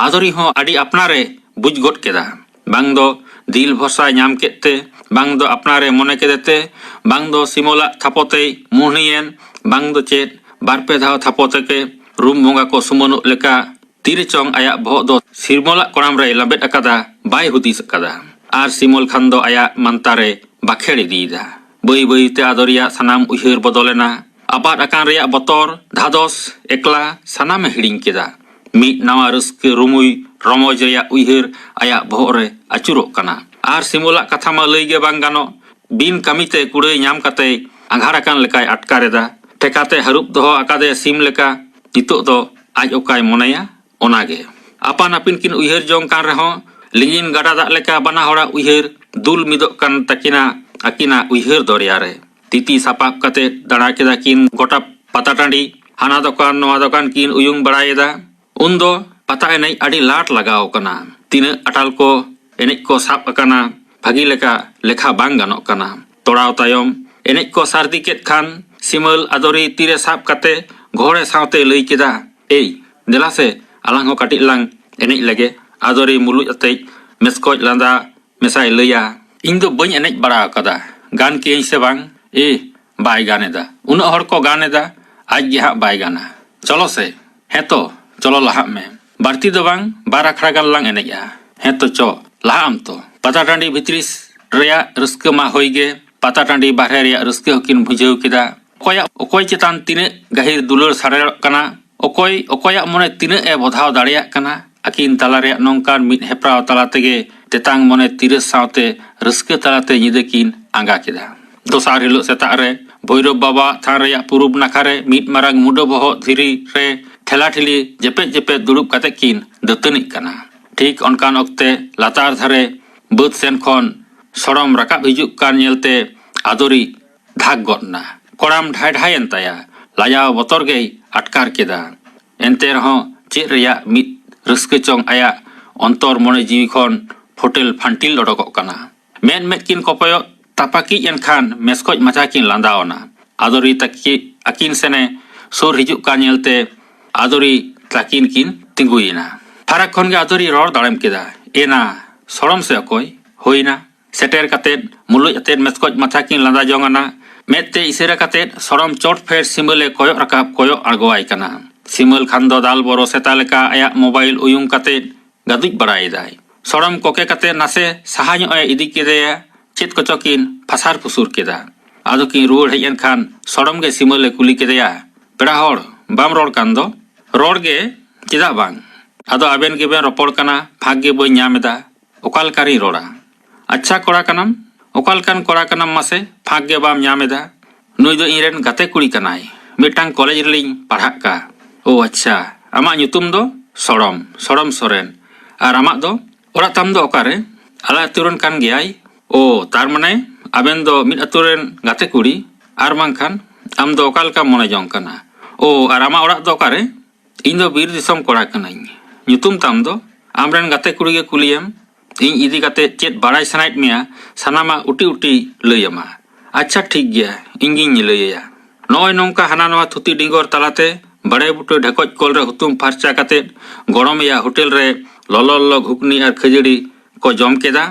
ᱟᱫᱚᱨᱤ ᱦᱚᱸ ᱟᱹᱰᱤ ᱟᱯᱱᱟᱨᱮ ᱵᱩᱡᱽ ᱜᱚᱫ ᱠᱮᱫᱟ᱾ ᱵᱟᱝ ᱫᱚ ᱫᱤᱞ ᱵᱷᱚᱨᱥᱟᱭ ᱧᱟᱢ ᱠᱮᱫ ᱛᱮ, ᱵᱟᱝ ᱫᱚ ᱟᱯᱱᱟᱨᱮ ᱢᱚᱱᱮ ᱠᱮᱫᱮ ᱛᱮ, ᱵᱟᱝ ᱫᱚ ᱥᱤᱢᱚᱞᱟᱜ ᱛᱷᱟᱯᱚ ᱛᱮᱭ ᱢᱩᱦᱱᱤᱭᱮᱱ, ᱵᱟᱝ ᱫᱚ ᱪᱮᱫ, ᱵᱟᱨ ᱯᱮ ᱫᱷᱟᱣ ᱛᱷᱟᱯᱚ ᱛᱮᱜᱮ ᱨᱩᱢ ᱵᱚᱸᱜᱟ ᱠᱚ ᱥᱩᱢᱟᱹᱱᱚᱜ ᱞᱮᱠᱟ ᱛᱤᱨᱮ ᱪᱚᱝ ᱟᱭᱟᱜ ᱵᱚᱦᱚᱜ ᱫᱚ ᱥᱤᱢᱚᱞᱟᱜ ᱠᱚᱲᱟᱢ ᱨᱮᱭ ᱞᱟᱵᱮᱫ ᱟᱠᱟᱫᱟ, ᱵᱟᱭ ᱦᱩᱫᱤᱥ ᱟᱠᱟᱫᱟ᱾ ᱟᱨ ᱥᱤᱢᱚᱞ ᱠᱷᱟᱱ ᱫᱚ ᱟᱭᱟᱜ ᱢᱟᱱᱛᱟ ᱨᱮ ᱵᱟᱠᱷᱮᱲ ᱤᱫᱤᱭᱮᱫᱟ᱾ ᱵᱟᱹᱭ ᱵᱟᱹᱭ ᱛᱮ ᱟᱫᱚ ᱨᱮᱭᱟᱜ ᱥᱟᱱᱟᱢ ᱩᱭᱦᱟᱹᱨ ᱵᱚᱫᱚᱞ ᱮᱱᱟ᱾ ᱟᱵᱟᱫ ᱟᱠᱟᱱ ᱨᱮᱭᱟᱜ ᱵᱚᱛᱚᱨ, ᱫᱷᱟᱫᱚᱥ, ᱮᱠᱞᱟ ᱥᱟᱱᱟᱢᱮ ᱦᱤᱲᱤᱧ ᱠᱮᱫᱟ᱾ ᱢᱤᱫ ᱱᱟᱣᱟ ᱨᱟᱹᱥᱠᱟᱹ ᱨᱩᱢᱩᱭ ᱨᱚᱢᱚᱡᱽ ᱨᱮᱭᱟᱜ ᱩᱭᱦᱟᱹᱨ ᱟᱭᱟᱜ ᱵᱚᱦᱚᱜ ᱨᱮ ᱟᱹᱪᱩᱨᱚᱜ ᱠᱟᱱᱟ᱾ ᱟᱨ ᱥᱤᱢᱚᱞᱟᱜ ᱠᱟᱛᱷᱟ ᱢᱟ ᱞᱟᱹᱭ ᱜᱮ ᱵᱟᱝ ᱜᱟᱱᱚᱜ᱾ ᱵᱤᱱ ᱠᱟᱹᱢᱤᱛᱮ ᱠᱩᱲᱟᱹᱭ ᱧᱟᱢ ᱠᱟᱛᱮᱭ ᱟᱸᱜᱷᱟᱲ ᱟᱠᱟᱱ ᱞᱮᱠᱟᱭ ᱟᱴᱠᱟᱨ ᱮᱫᱟ᱾ ᱴᱷᱮᱠᱟᱛᱮ ᱦᱟᱹᱨᱩᱵ ᱫᱚᱦᱚ ᱟᱠᱟᱫᱮ ᱥᱤᱢ ᱞᱮᱠᱟ ᱱᱤᱛᱚᱜ ᱫᱚ ᱟᱡ ᱚᱠᱟᱭ ᱢᱚᱱᱮᱭᱟ ᱚᱱᱟᱜᱮ᱾ ᱟᱯᱟᱱ ᱟᱹᱯᱤᱱ ᱠᱤᱱ ᱩᱭᱦᱟᱹᱨ ᱡᱚᱝ ᱠᱟᱱ ᱨᱮᱦᱚᱸ ᱞᱤᱸᱜᱤᱱ ᱜᱟᱰᱟ ᱫᱟᱜ ᱞᱮᱠᱟ ᱵᱟᱱᱟ ᱦᱚᱲᱟᱜ ᱩᱭᱦᱟᱹᱨ ᱫᱩᱞ ᱢᱤᱫᱚᱜ ᱠᱟᱱ ᱛᱟᱹᱠᱤᱱᱟ ᱟᱹᱠᱤᱱᱟᱜ ᱩᱭᱦᱟᱹᱨ ᱫᱚᱨᱭᱟ ᱨᱮ᱾ ᱛᱤᱛᱤ ᱥᱟᱯᱟᱵ ᱠᱟᱛᱮ ᱫᱟᱬᱟ ᱠᱮᱫᱟ ᱠᱤᱱ ᱜᱚᱴᱟ ᱯᱟᱛᱟ ᱴᱟᱺᱰᱤ᱾ ᱦᱟᱱᱟ ᱫᱚᱠᱟᱱ ᱱᱚᱣᱟ ᱫᱚᱠᱟᱱ ᱠᱤᱱ ᱩᱭᱩᱝ ᱵᱟᱲᱟᱭᱮᱫᱟ᱾ ᱩᱱᱫᱚ ᱯᱟᱛᱟ ᱮᱱᱮᱡ ᱟᱹᱰᱤ ᱞᱟᱴ ᱞᱟᱜᱟᱣ ᱠᱟᱱᱟ᱾ ᱛᱤᱱᱟᱹᱜ ᱟᱴᱟᱞ ᱠᱚ ᱮᱱᱮᱡ ᱠᱚ ᱥᱟᱵ ᱟᱠᱟᱱᱟ, ᱵᱷᱟᱹᱜᱤ ᱞᱮᱠᱟ ᱞᱮᱠᱷᱟ ᱵᱟᱝ ᱜᱟᱱᱚᱜ ᱠᱟᱱᱟ᱾ ᱛᱚᱲᱟᱣ ᱛᱟᱭᱚᱢ ᱮᱱᱮᱡ ᱠᱚ ᱥᱟᱹᱨᱫᱤ ᱠᱮᱫ ᱠᱷᱟᱱ ᱥᱤᱢᱟᱹᱞ ᱟᱫᱚᱨᱤ ᱛᱤᱨᱮ ᱥᱟᱵ ᱠᱟᱛᱮ ᱜᱚᱦᱚᱲᱮ ᱥᱟᱶᱛᱮ ᱞᱟᱹᱭ ᱠᱮᱫᱟ, "ᱮᱭ, ᱫᱮᱞᱟ ᱥᱮ, ᱟᱞᱟᱝ ᱦᱚᱸ ᱠᱟᱹᱴᱤᱡ ᱞᱟᱝ ᱮᱱᱮᱡ ᱞᱮᱜᱮ᱾" ᱟᱫᱚᱨᱤ ᱢᱩᱞᱩᱡ ᱟᱛᱮᱡ ᱢᱮᱥᱠᱚᱡ ᱞᱟᱸᱫᱟ ᱢᱮᱥᱟᱭ ᱞᱟᱹᱭᱟ, "ᱤᱧ ᱫᱚ ᱵᱟᱹᱧ ᱮᱱᱮᱡ ᱵᱟᱲᱟ ᱟᱠᱟᱫᱟ, ᱜᱟᱱ ᱠᱤᱭᱟᱹᱧ ᱥᱮ ᱵᱟᱝ?" ᱮ, ᱵᱟᱭ ᱜᱟᱱ ᱮᱫᱟ᱾ ᱩᱱᱟᱹᱜ ᱦᱚᱲ ᱠᱚ ᱜᱟᱱ ᱮᱫᱟ, ᱟᱡ ᱜᱮ ᱦᱟᱸᱜ ᱵᱟᱭ ᱜᱟᱱᱟ᱾ ᱪᱚᱞᱚ ᱥᱮ, ᱦᱮᱸᱛᱚ, ᱪᱚᱞᱚ ᱞᱟᱦᱟᱜ ᱢᱮ᱾ ᱵᱟᱹᱲᱛᱤ ᱫᱚ ᱵᱟᱝ, ᱵᱟᱨ ᱟᱠᱷᱲᱟ ᱜᱟᱱ ᱞᱟᱝ ᱮᱱᱮᱡᱼᱟ᱾ ᱦᱮᱸᱛᱚ, ᱪᱚ, ᱞᱟᱦᱟᱜ ᱟᱢ ᱛᱚ᱾ ᱯᱟᱛᱟ ᱴᱟᱺᱰᱤ ᱵᱷᱤᱛᱨᱤ ᱨᱮᱭᱟᱜ ᱨᱟᱹᱥᱠᱟᱹ ᱢᱟ ᱦᱩᱭ ᱜᱮ, ᱯᱟᱛᱟ ᱴᱟᱺᱰᱤ ᱵᱟᱦᱨᱮ ᱨᱮᱭᱟᱜ ᱨᱟᱹᱥᱠᱟᱹ ᱦᱚᱸᱠᱤᱱ ᱵᱩᱡᱷᱟᱹᱣ ᱠᱮᱫᱟ᱾ ᱚᱠᱚᱭᱟᱜ ᱚᱠᱚᱭ ᱪᱮᱛᱟᱱ ᱛᱤᱱᱟᱹᱜ ᱜᱟᱹᱦᱤᱨ ᱫᱩᱞᱟᱹᱲ ᱥᱟᱰᱮᱨᱚᱜ ᱠᱟᱱᱟ, ᱚᱠᱚᱭ ᱚᱠᱚᱭᱟᱜ ᱢᱚᱱᱮ ᱛᱤᱱᱟᱹᱜ ᱮ ᱵᱚᱫᱷᱟᱣ ᱫᱟᱲᱮᱭᱟᱜ ᱠᱟᱱᱟ᱾ ᱟᱹᱠᱤᱱ ᱛᱟᱞᱟ ᱨᱮᱭᱟᱜ ᱱᱚᱝᱠᱟᱱ ᱢᱤᱫ ᱦᱮᱯᱨᱟᱣ ᱛᱟᱞᱟ ᱛᱮᱜᱮ ᱛᱮᱛᱟᱝ ᱢᱚᱱᱮ ᱛᱤᱨᱟᱹᱥ ᱥᱟᱶᱛᱮ ᱨᱟᱹᱥᱠᱟᱹ ᱛᱟᱞᱟᱛᱮ ᱧᱤᱫᱟᱹ ᱠᱤᱱ ᱟᱸᱜᱟ ᱠᱮᱫᱟ᱾ ᱫᱚᱥᱟᱨ ᱦᱤᱞᱳᱜ ᱥᱮᱛᱟᱜ ᱨᱮ ᱵᱷᱳᱭᱨᱳᱵ ᱵᱟᱵᱟᱣᱟᱜ ᱛᱷᱟᱱ ᱨᱮᱭᱟᱜ ᱯᱩᱨᱩᱵ ᱱᱟᱠᱷᱟ ᱨᱮ ᱢᱤᱫ ᱢᱟᱨᱟᱝ ᱢᱩᱰᱟᱹ ᱵᱚᱦᱚᱜ ᱫᱷᱤᱨᱤ ᱨᱮ ᱴᱷᱮᱞᱟ ᱴᱷᱤᱞᱤ ᱡᱮᱯᱮᱫ ᱡᱮᱯᱮᱫ ᱫᱩᱲᱩᱵ ᱠᱟᱛᱮ ᱠᱤᱱ ᱫᱟᱹᱛᱟᱹᱱᱤᱜ ᱠᱟᱱᱟ᱾ ᱴᱷᱤᱠ ᱚᱱᱠᱟᱱ ᱚᱠᱛᱮ ᱞᱟᱛᱟᱨ ᱫᱷᱟᱨᱮ ᱵᱟᱹᱫᱽ ᱥᱮᱱ ᱠᱷᱚᱱ ᱥᱚᱲᱚᱢ ᱨᱟᱠᱟᱵ ᱦᱤᱡᱩᱜ ᱠᱟᱱ ᱧᱮᱞᱛᱮ ᱟᱫᱚᱨᱤ ᱫᱷᱟᱠ ᱜᱚᱫ ᱮᱱᱟ᱾ ᱠᱚᱲᱟᱢ ᱰᱷᱟᱭ ᱰᱷᱟᱭᱮᱱ ᱛᱟᱭᱟ᱾ ᱞᱟᱡᱟᱣ ᱵᱚᱛᱚᱨ ᱜᱮᱭ ᱟᱴᱠᱟᱨ ᱠᱮᱫᱟ᱾ ᱮᱱᱛᱮ ᱨᱮᱦᱚᱸ ᱪᱮᱫ ᱨᱮᱭᱟᱜ ᱢᱤᱫ ᱨᱟᱹᱥᱠᱟᱹ ᱪᱚᱝ ᱟᱭᱟᱜ ᱚᱱᱛᱚᱨ ᱢᱚᱱᱮ ᱡᱤᱣᱤ ᱠᱷᱚᱱ ᱯᱷᱚᱴᱮᱞ ᱯᱷᱟᱱᱴᱤᱞ ᱚᱰᱚᱠᱚᱜ ᱠᱟᱱᱟ᱾ ᱢᱮᱫ ᱢᱮᱫ ᱠᱤᱱ ᱠᱚᱯᱚᱭᱚᱜ ᱛᱟᱯᱟᱠᱤᱡ ᱮᱱᱠᱷᱟᱱ ᱢᱮᱥᱠᱚᱡ ᱢᱟᱪᱷᱟ ᱠᱤᱱ ᱞᱟᱸᱫᱟᱣ ᱮᱱᱟ᱾ ᱟᱫᱚᱨᱤ ᱛᱟᱹᱠᱤ ᱟᱹᱠᱤᱱ ᱥᱮᱱᱮ ᱥᱩᱨ ᱦᱤᱡᱩᱜ ᱠᱟᱱ ᱧᱮᱞᱛᱮ ᱟᱫᱚᱨᱤ ᱛᱟᱹᱠᱤᱱ ᱠᱤᱱ ᱛᱤᱸᱜᱩᱭᱮᱱᱟ᱾ ᱯᱷᱟᱨᱟᱠ ᱠᱷᱚᱱ ᱜᱮ ᱟᱫᱚᱨᱤ ᱨᱚᱲ ᱫᱟᱲᱮᱢ ᱠᱮᱫᱟ, "ᱮᱱᱟ, ᱥᱚᱲᱚᱢ ᱥᱮ ᱚᱠᱚᱭ?" ᱦᱩᱭᱱᱟ᱾ ᱥᱮᱴᱮᱨ ᱠᱟᱛᱮᱫ ᱢᱩᱞᱩᱡ ᱟᱛᱮᱫ ᱢᱮᱥᱠᱚᱡ ᱢᱟᱪᱷᱟ ᱠᱤᱱ ᱞᱟᱸᱫᱟ ᱡᱚᱝ ᱟᱱᱟ᱾ ᱢᱮᱫ ᱛᱮ ᱤᱥᱟᱹᱨᱟ ᱠᱟᱛᱮᱫ ᱥᱚᱲᱚᱢ ᱪᱚᱴ ᱯᱷᱮᱰ ᱥᱤᱢᱟᱹᱞᱮ ᱠᱚᱭᱚᱜ ᱨᱟᱠᱟᱵ ᱠᱚᱭᱚᱜ ᱟᱬᱜᱚᱣᱟᱭ ᱠᱟᱱᱟ᱾ ᱥᱤᱢᱟᱹᱞ ᱠᱷᱟᱱ ᱫᱚ ᱫᱟᱞ ᱵᱚᱨᱚ ᱥᱮᱛᱟ ᱞᱮᱠᱟ ᱟᱭᱟᱜ ᱢᱳᱵᱟᱭᱤᱞ ᱩᱭᱩᱝ ᱠᱟᱛᱮᱫ ᱜᱟᱹᱫᱩᱡ ᱵᱟᱲᱟᱭᱮᱫᱟᱭ᱾ ᱥᱚᱲᱚᱢ ᱠᱚᱠᱮ ᱠᱟᱛᱮ ᱱᱟᱥᱮ ᱥᱟᱦᱟ ᱧᱚᱜ ᱮ ᱤᱫᱤ ᱠᱮᱫᱮᱭᱟ᱾ ᱪᱮᱫ ᱠᱚᱪᱚ ᱠᱤᱱ ᱯᱷᱟᱥᱟᱨ ᱯᱷᱩᱥᱩᱨ ᱠᱮᱫᱟ᱾ ᱟᱫᱚ ᱠᱤᱱ ᱨᱩᱣᱟᱹᱲ ᱦᱮᱡ ᱮᱱ ᱠᱷᱟᱱ ᱥᱚᱲᱚᱢ ᱜᱮ ᱥᱤᱢᱟᱹᱞᱮ ᱠᱩᱞᱤ ᱠᱮᱫᱮᱭᱟ, "ᱯᱮᱲᱟ ᱦᱚᱲ, ᱵᱟᱢ ᱨᱚᱲ ᱠᱟᱱ ᱫᱚ?" "ᱨᱚᱲ ᱜᱮ, ᱪᱮᱫᱟᱜ ᱵᱟᱝ? ᱟᱫᱚ ᱟᱵᱮᱱ ᱜᱮᱵᱮᱱ ᱨᱚᱯᱚᱲ ᱠᱟᱱᱟ, ᱯᱷᱟᱸᱠ ᱜᱮ ᱵᱟᱹᱧ ᱧᱟᱢ ᱮᱫᱟ᱾ ᱚᱠᱟ ᱞᱮᱠᱟ ᱨᱤᱧ ᱨᱚᱲᱟ?" "ᱟᱪᱪᱷᱟ ᱠᱚᱲᱟ ᱠᱟᱱᱟᱢ, ᱚᱠᱟ ᱞᱮᱠᱟᱱ ᱠᱚᱲᱟ ᱠᱟᱱᱟᱢ ᱢᱟᱥᱮ, ᱯᱷᱟᱸᱠ ᱜᱮ ᱵᱟᱢ ᱧᱟᱢ ᱮᱫᱟ?" "ᱱᱩᱭ ᱫᱚ ᱤᱧ ᱨᱮᱱ ᱜᱟᱛᱮ ᱠᱩᱲᱤ ᱠᱟᱱᱟᱭ, ᱢᱤᱫᱴᱟᱝ ᱠᱚᱞᱮᱡᱽ ᱨᱮᱞᱤᱧ ᱯᱟᱲᱦᱟᱜ ᱠᱟ᱾ ᱳ ᱟᱪᱪᱷᱟ, ᱟᱢᱟᱜ ᱧᱩᱛᱩᱢ ᱫᱚ?" "ᱥᱚᱲᱚᱢ, ᱥᱚᱲᱚᱢ ᱥᱚᱨᱮᱱ᱾ ᱟᱨ ᱟᱢᱟᱜ ᱫᱚ? ᱚᱲᱟᱜ ᱛᱟᱢ ᱫᱚ ᱚᱠᱟᱨᱮ?" "ᱟᱞᱮ ᱟᱹᱛᱩ ᱨᱮᱱ ᱠᱟᱱ ᱜᱮᱭᱟᱭ." "ᱳ, ᱛᱟᱨ ᱢᱟᱱᱮ ᱟᱵᱮᱱ ᱫᱚ ᱢᱤᱫ ᱟᱹᱛᱩ ᱨᱮᱱ ᱜᱟᱛᱮ ᱠᱩᱲᱤ? ᱟᱨ ᱵᱟᱝᱠᱷᱟᱱ ᱟᱢ ᱫᱚ ᱚᱠᱟ ᱞᱮᱠᱟᱢ ᱢᱚᱱᱮ ᱡᱚᱝ ᱠᱟᱱᱟ?" "ᱳ, ᱟᱨ ᱟᱢᱟᱜ ᱚᱲᱟᱜ ᱫᱚ ᱚᱠᱟᱨᱮ?" "ᱤᱧ ᱫᱚ ᱵᱤᱨ ᱫᱤᱥᱚᱢ ᱠᱚᱲᱟ ᱠᱟᱹᱱᱟᱹᱧ᱾ ᱧᱩᱛᱩᱢ ᱛᱟᱢ ᱫᱚ? ᱟᱢᱨᱮᱱ ᱜᱟᱛᱮ ᱠᱩᱲᱤ ᱜᱮ ᱠᱩᱞᱤᱭᱮᱢ᱾ ᱤᱧ ᱤᱫᱤ ᱠᱟᱛᱮ ᱪᱮᱫ ᱵᱟᱲᱟᱭ ᱥᱟᱱᱟᱭᱮᱫ ᱢᱮᱭᱟ, ᱥᱟᱱᱟᱢᱟᱜ ᱩᱴᱤ ᱩᱴᱤ ᱞᱟᱹᱭ ᱟᱢᱟ᱾ ᱟᱪᱪᱷᱟ, ᱴᱷᱤᱠ ᱜᱮᱭᱟ, ᱤᱧ ᱜᱤᱧ ᱞᱟᱹᱭ ᱟᱭᱟ᱾" ᱱᱚᱜᱼᱚᱭ ᱱᱚᱝᱠᱟ ᱦᱟᱱᱟ ᱱᱚᱣᱟ ᱛᱷᱩᱛᱤ ᱰᱤᱸᱜᱚᱨ ᱛᱟᱞᱟᱛᱮ ᱵᱟᱲᱮ ᱵᱩᱴᱟᱹ ᱰᱷᱮᱠᱚᱡ ᱠᱚᱞ ᱨᱮ ᱦᱩᱛᱩᱢ ᱯᱷᱟᱨᱪᱟ ᱠᱟᱛᱮ ᱜᱚᱲᱚᱢᱮᱭᱟ ᱦᱳᱴᱮᱞ ᱨᱮ ᱞᱚᱞᱚ ᱞᱚᱞᱚ ᱜᱷᱩᱜᱽᱱᱤ ᱟᱨ ᱠᱷᱟᱹᱡᱟᱹᱲᱤ ᱠᱚ ᱡᱚᱢ ᱠᱮᱫᱟ᱾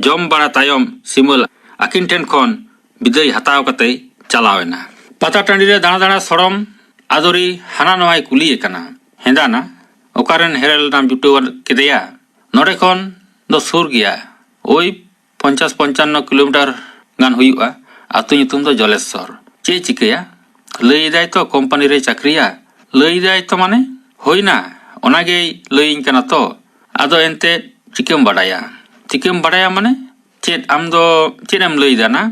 ᱡᱚᱢ ᱵᱟᱲᱟ ᱛᱟᱭᱚᱢ ᱥᱤᱢᱟᱹᱞ ᱟᱹᱠᱤᱱ ᱴᱷᱮᱱ ᱠᱷᱚᱱ ᱵᱤᱫᱟᱹᱭ ᱦᱟᱛᱟᱣ ᱠᱟᱛᱮᱭ ᱪᱟᱞᱟᱣ ᱮᱱᱟ᱾ ᱯᱟᱛᱟ ᱴᱟᱺᱰᱤ ᱨᱮ ᱫᱟᱬᱟ ᱫᱟᱬᱟ ᱥᱚᱲᱚᱢ ᱟᱫᱚᱨᱤ ᱦᱟᱱᱟ ᱱᱚᱣᱟᱭ ᱠᱩᱞᱤᱭᱮ ᱠᱟᱱᱟ, "ᱦᱮᱸᱫᱟᱱᱟ, ᱚᱠᱟᱨᱮᱱ ᱦᱮᱨᱮᱞ ᱱᱟᱢ ᱡᱩᱴᱟᱹᱣ ᱠᱮᱫᱮᱭᱟ?" "ᱱᱚᱰᱮ ᱠᱷᱚᱱ ᱫᱚ ᱥᱩᱨ ᱜᱮᱭᱟ, ᱳᱭ ᱯᱚᱧᱪᱟᱥ ᱯᱚᱧᱪᱟᱱᱱᱚ ᱠᱤᱞᱳᱢᱤᱴᱟᱨ ᱜᱟᱱ ᱦᱩᱭᱩᱜᱼᱟ᱾ ᱟᱹᱛᱩ ᱧᱩᱛᱩᱢ ᱫᱚ ᱡᱚᱞᱮᱥᱥᱚᱨ᱾" "ᱪᱮᱫ ᱮ ᱪᱤᱠᱟᱹᱭᱟ?" "ᱞᱟᱹᱭ ᱮᱫᱟᱭ ᱛᱚ ᱠᱳᱢᱯᱟᱱᱤ ᱨᱮᱭ ᱪᱟᱹᱠᱨᱤᱭᱟ᱾" "ᱞᱟᱹᱭ ᱮᱫᱟᱭ ᱛᱚ ᱢᱟᱱᱮ?" "ᱦᱩᱭᱱᱟ, ᱚᱱᱟᱜᱮᱭ ᱞᱟᱹᱭᱟᱹᱧ ᱠᱟᱱᱟ ᱛᱚ᱾ ᱟᱫᱚ ᱮᱱᱛᱮᱫ ᱪᱤᱠᱟᱹᱢ ᱵᱟᱰᱟᱭᱟ?" "ᱪᱤᱠᱟᱹᱢ ᱵᱟᱰᱟᱭᱟ ᱢᱟᱱᱮ? ᱪᱮᱫ ᱟᱢ ᱫᱚ ᱪᱮᱫ ᱮᱢ ᱞᱟᱹᱭ ᱮᱫᱟ ᱱᱟ?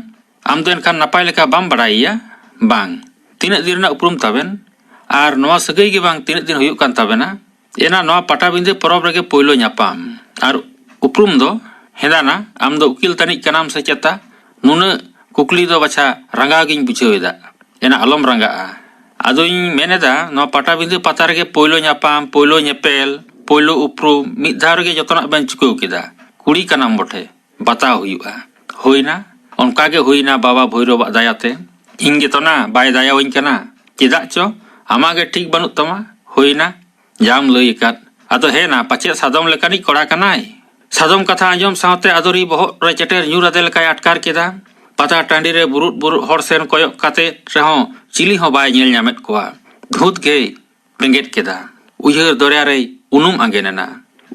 ᱟᱢ ᱫᱚ ᱮᱱᱠᱷᱟᱱ ᱱᱟᱯᱟᱭ ᱞᱮᱠᱟ ᱵᱟᱢ ᱵᱟᱰᱟᱭᱮᱭᱟ?" "ᱵᱟᱝ᱾ ᱛᱤᱱᱟᱹᱜ ᱫᱤᱱ ᱨᱮᱱᱟᱜ ᱩᱯᱨᱩᱢ ᱛᱟᱵᱮᱱ? ᱟᱨ ᱱᱚᱣᱟ ᱥᱟᱹᱜᱟᱹᱭ ᱜᱮ ᱵᱟᱝ ᱛᱤᱱᱟᱹᱜ ᱫᱤᱱ ᱦᱩᱭᱩᱜ ᱠᱟᱱ ᱛᱟᱵᱮᱱᱟ?" "ᱮᱱᱟ ᱱᱚᱣᱟ ᱯᱟᱴᱟᱵᱤᱸᱫᱟᱹ ᱯᱚᱨᱚᱵᱽ ᱨᱮᱜᱮ ᱯᱳᱭᱞᱳ ᱧᱟᱯᱟᱢ᱾ ᱟᱨ ᱩᱯᱨᱩᱢ ᱫᱚ?" "ᱦᱮᱸᱫᱟᱱᱟ, ᱟᱢ ᱫᱚ ᱩᱠᱤᱞ ᱛᱟᱹᱱᱤᱡ ᱠᱟᱱᱟᱢ ᱥᱮ ᱪᱮᱛᱟ? ᱱᱩᱱᱟᱹᱜ ᱠᱩᱠᱞᱤ ᱫᱚ ᱵᱟᱪᱷᱟ ᱨᱟᱸᱜᱟᱣ ᱜᱤᱧ ᱵᱩᱡᱷᱟᱹᱣ ᱮᱫᱟ᱾ ᱮᱱᱟ ᱟᱞᱚᱢ ᱨᱟᱸᱜᱟᱜᱼᱟ᱾ ᱟᱫᱚᱧ ᱢᱮᱱ ᱮᱫᱟ, ᱱᱚᱣᱟ ᱯᱟᱴᱟᱵᱤᱸᱫᱟᱹ ᱯᱟᱛᱟ ᱨᱮᱜᱮ ᱯᱳᱭᱞᱳ ᱧᱟᱯᱟᱢ, ᱯᱳᱭᱞᱳ ᱧᱮᱯᱮᱞ, ᱯᱳᱭᱞᱳ ᱩᱯᱨᱩᱢ, ᱢᱤᱫ ᱫᱷᱟᱣ ᱨᱮᱜᱮ ᱡᱚᱛᱚᱱᱟᱜ ᱵᱮᱱ ᱪᱩᱠᱟᱹᱣ ᱠᱮᱫᱟ᱾ ᱠᱩᱲᱤ ᱠᱟᱱᱟᱢ ᱵᱚᱴᱷᱮ, ᱵᱟᱛᱟᱣ ᱦᱩᱭᱩᱜᱼᱟ᱾ ᱦᱩᱭᱱᱟ, ᱚᱱᱠᱟ ᱜᱮ ᱦᱩᱭᱱᱟ ᱵᱟᱵᱟ ᱵᱷᱳᱭᱨᱳᱵᱟᱜ ᱫᱟᱭᱟᱛᱮ᱾ ᱤᱧ ᱜᱮᱛᱚ ᱱᱟ ᱵᱟᱭ ᱫᱟᱭᱟᱣᱟᱹᱧ ᱠᱟᱱᱟ᱾ ᱪᱮᱫᱟᱜ ᱪᱚ, ᱟᱢᱟᱜ ᱜᱮ ᱴᱷᱤᱠ ᱵᱟᱹᱱᱩᱜ ᱛᱟᱢᱟ᱾ ᱦᱩᱭᱱᱟ, ᱡᱟᱢ ᱞᱟᱹᱭ ᱟᱠᱟᱫ᱾ ᱟᱫᱚ ᱦᱮᱸ ᱱᱟ, ᱯᱟᱪᱮᱫ ᱥᱟᱫᱚᱢ ᱞᱮᱠᱟᱱᱤᱡ ᱠᱚᱲᱟ ᱠᱟᱱᱟᱭ᱾ ᱥᱟᱫᱚᱢ ᱠᱟᱛᱷᱟ ᱟᱸᱡᱚᱢ ᱥᱟᱶᱛᱮ ᱟᱫᱚᱨᱤ ᱵᱚᱦᱚᱜ ᱨᱮ ᱪᱮᱴᱮᱨ ᱧᱩᱨ ᱟᱫᱮ ᱞᱮᱠᱟᱭ ᱟᱴᱠᱟᱨ ᱠᱮᱫᱟ᱾ ᱯᱟᱛᱟ ᱴᱟᱺᱰᱤ ᱨᱮ ᱵᱩᱨᱩᱫ ᱵᱩᱨᱩᱫ ᱦᱚᱲ ᱥᱮᱱ ᱠᱚᱭᱚᱜ ᱠᱟᱛᱮ ᱨᱮᱦᱚᱸ ᱪᱤᱞᱤ ᱦᱚᱸ ᱵᱟᱭ ᱧᱮᱞ ᱧᱟᱢᱮᱫ ᱠᱚᱣᱟ᱾ ᱫᱷᱩᱸᱛ ᱜᱮᱭ ᱵᱮᱸᱜᱮᱫ ᱠᱮᱫᱟ᱾ ᱩᱭᱦᱟᱹᱨ ᱫᱚᱨᱭᱟ ᱨᱮᱭ ᱩᱱᱩᱢ ᱟᱸᱜᱮᱱ ᱮᱱᱟ᱾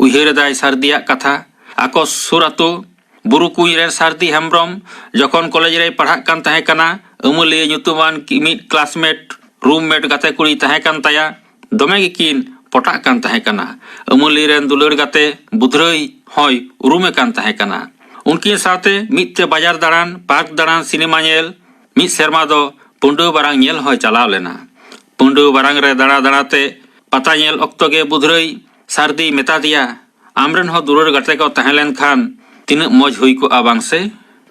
ᱩᱭᱦᱟᱹᱨ ᱮᱫᱟᱭ ᱥᱟᱹᱨᱫᱤᱭᱟᱜ ᱠᱟᱛᱷᱟ᱾ ᱟᱠᱚ ᱥᱩᱨ ᱟᱹᱛᱩ ᱵᱩᱨᱩ ᱠᱩᱧ ᱨᱮᱱ ᱥᱟᱹᱨᱫᱤ ᱦᱮᱢᱵᱽᱨᱚᱢ ᱡᱚᱠᱷᱚᱱ ᱠᱚᱞᱮᱡᱽ ᱨᱮᱭ ᱯᱟᱲᱦᱟᱜ ᱠᱟᱱ ᱛᱟᱦᱮᱸ ᱠᱟᱱᱟ, ᱟᱹᱢᱟᱹᱞᱤᱭᱟᱹ ᱧᱩᱛᱩᱢᱟᱱ ᱠᱤ-, ᱢᱤᱫ ᱠᱞᱟᱥᱢᱮᱴ, ᱨᱩᱢᱢᱮᱴ ᱜᱟᱛᱮ ᱠᱩᱲᱤᱭ ᱛᱟᱦᱮᱸ ᱠᱟᱱ ᱛᱟᱭᱟ᱾ ᱫᱚᱢᱮ ᱜᱮᱠᱤᱱ ᱯᱚᱴᱟᱜ ᱠᱟᱱ ᱛᱟᱦᱮᱸ ᱠᱟᱱᱟ᱾ ᱟᱹᱢᱟᱹᱞᱤ ᱨᱮᱱ ᱫᱩᱞᱟᱹᱲ ᱜᱟᱛᱮ ᱵᱩᱫᱷᱨᱟᱹᱭ ᱦᱚᱸᱭ ᱩᱨᱩᱢᱮ ᱠᱟᱱ ᱛᱟᱦᱮᱸ ᱠᱟᱱᱟ᱾ ᱩᱱᱠᱤᱱ ᱥᱟᱶᱛᱮ ᱢᱤᱫ ᱛᱮ ᱵᱟᱡᱟᱨ ᱫᱟᱬᱟᱱ, ᱯᱟᱨᱠ ᱫᱟᱬᱟᱱ, ᱥᱤᱱᱮᱢᱟ ᱧᱮᱞ, ᱢᱤᱫ ᱥᱮᱨᱢᱟ ᱫᱚ ᱯᱟᱹᱱᱰᱩᱣᱟᱹ ᱵᱟᱨᱟᱝ ᱧᱮᱞ ᱦᱚᱸᱭ ᱪᱟᱞᱟᱣ ᱞᱮᱱᱟ᱾ ᱯᱟᱹᱱᱰᱩᱣᱟᱹ ᱵᱟᱨᱟᱝ ᱨᱮ ᱫᱟᱬᱟ ᱫᱟᱬᱟ ᱛᱮ ᱯᱟᱛᱟ ᱧᱮᱞ ᱚᱠᱛᱚ ᱜᱮ ᱵᱩᱫᱷᱨᱟᱹᱭ ᱥᱟᱹᱨᱫᱤᱭ ᱢᱮᱛᱟ ᱫᱮᱭᱟ, "ᱟᱢᱨᱮᱱ ᱦᱚᱸ ᱫᱩᱞᱟᱹᱲ ᱜᱟᱛᱮ ᱠᱚ ᱛᱟᱦᱮᱸ ᱞᱮᱱ ᱠᱷᱟᱱ ᱛᱤᱱᱟᱹᱜ ᱢᱚᱡᱽ ᱦᱩᱭ ᱠᱚᱜᱼᱟ ᱵᱟᱝ ᱥᱮ?"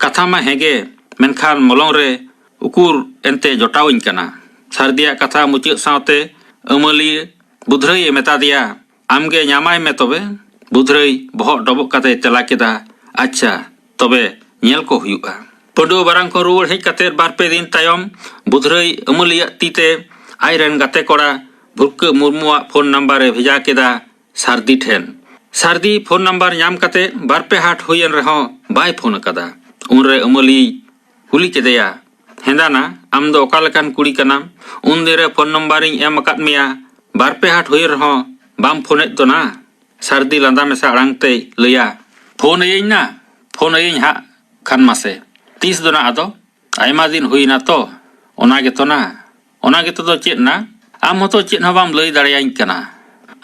ᱠᱟᱛᱷᱟ ᱢᱟ ᱦᱮᱸᱜᱮ, ᱢᱮᱱᱠᱷᱟᱱ ᱢᱚᱞᱚᱝ ᱨᱮ ᱩᱠᱩᱨ ᱮᱱᱛᱮ ᱡᱚᱴᱟᱣᱟᱹᱧ ᱠᱟᱱᱟ᱾ ᱥᱟᱹᱨᱫᱤᱭᱟᱜ ᱠᱟᱛᱷᱟ ᱢᱩᱪᱟᱹᱫ ᱥᱟᱶᱛᱮ ᱟᱹᱢᱟᱹᱞᱤᱭᱟᱹ ᱵᱩᱫᱷᱨᱟᱹᱭ ᱮ ᱢᱮᱛᱟ ᱫᱮᱭᱟ, "ᱟᱢᱜᱮ ᱧᱟᱢᱟᱭ ᱢᱮ ᱛᱚᱵᱮ?" ᱵᱩᱫᱷᱨᱟᱹᱭ ᱵᱚᱦᱚᱜ ᱰᱚᱵᱚᱜ ᱠᱟᱛᱮᱭ ᱛᱮᱞᱟ ᱠᱮᱫᱟ, "ᱟᱪᱪᱷᱟ, ᱛᱚᱵᱮ ᱧᱮᱞ ᱠᱚ ᱦᱩᱭᱩᱜᱼᱟ᱾" ᱯᱟᱹᱰᱩᱣᱟᱹ ᱵᱟᱨᱟᱝ ᱠᱷᱚᱱ ᱨᱩᱣᱟᱹᱲ ᱦᱮᱡ ᱠᱟᱛᱮ ᱵᱟᱨ ᱯᱮ ᱫᱤᱱ ᱛᱟᱭᱚᱢ ᱵᱩᱫᱷᱨᱟᱹᱭ ᱟᱹᱢᱟᱹᱞᱤᱭᱟᱹ ᱛᱤ ᱛᱮ ᱟᱡ ᱨᱮᱱ ᱜᱟᱛᱮ ᱠᱚᱲᱟ ᱵᱷᱩᱨᱠᱟᱹ ᱢᱩᱨᱢᱩᱣᱟᱜ ᱯᱷᱳᱱ ᱱᱟᱢᱵᱟᱨ ᱮ ᱵᱷᱮᱡᱟ ᱠᱮᱫᱟ ᱥᱟᱹᱨᱫᱤ ᱴᱷᱮᱱ᱾ ᱥᱟᱹᱨᱫᱤ ᱯᱷᱳᱱ ᱱᱟᱢᱵᱟᱨ ᱧᱟᱢ ᱠᱟᱛᱮ ᱵᱟᱨ ᱯᱮ ᱦᱟᱴ ᱦᱩᱭᱮᱱ ᱨᱮᱦᱚᱸ ᱵᱟᱭ ᱯᱷᱳᱱ ᱟᱠᱟᱫᱟ᱾ ᱩᱱᱨᱮ ᱟᱹᱢᱟᱹᱞᱤᱭ ᱠᱩᱞᱤ ᱠᱮᱫᱮᱭᱟ, "ᱦᱮᱸᱫᱟᱱᱟ, ᱟᱢ ᱫᱚ ᱚᱠᱟ ᱞᱮᱠᱟᱱ ᱠᱩᱲᱤ ᱠᱟᱱᱟᱢ? ᱩᱱᱫᱤᱱ ᱨᱮ ᱯᱷᱳᱱ ᱱᱟᱢᱵᱟᱨᱤᱧ ᱮᱢ ᱟᱠᱟᱫ ᱢᱮᱭᱟ, ᱵᱟᱨ ᱯᱮ ᱦᱟᱴ ᱦᱩᱭᱮᱱ ᱨᱮᱦᱚᱸ ᱵᱟᱢ ᱯᱷᱳᱱᱮᱫ ᱫᱚ ᱱᱟ?" ᱥᱟᱹᱨᱫᱤ ᱞᱟᱸᱫᱟ ᱢᱮᱥᱟ ᱟᱲᱟᱝ ᱛᱮᱭ ᱞᱟᱹᱭᱟ, "ᱯᱷᱳᱱ ᱟᱹᱭᱟᱹᱧ ᱱᱟ, ᱯᱷᱳᱱ ᱟᱹᱭᱟᱹᱧ ᱦᱟᱸᱜ ᱠᱷᱟᱱ ᱢᱟᱥᱮ᱾ ᱛᱤᱥ ᱫᱚ ᱱᱟ ᱟᱫᱚ? ᱟᱭᱢᱟ ᱫᱤᱱ ᱦᱩᱭᱱᱟ ᱛᱚ, ᱚᱱᱟ ᱜᱮᱛᱚ ᱱᱟ?" "ᱚᱱᱟ ᱜᱮᱛᱚ ᱫᱚ ᱪᱮᱫ ᱱᱟ? ᱟᱢ ᱦᱚᱸᱛᱚ ᱪᱮᱫ ᱦᱚᱸ ᱵᱟᱢ ᱞᱟᱹᱭ ᱫᱟᱲᱮᱭᱟᱹᱧ ᱠᱟᱱᱟ᱾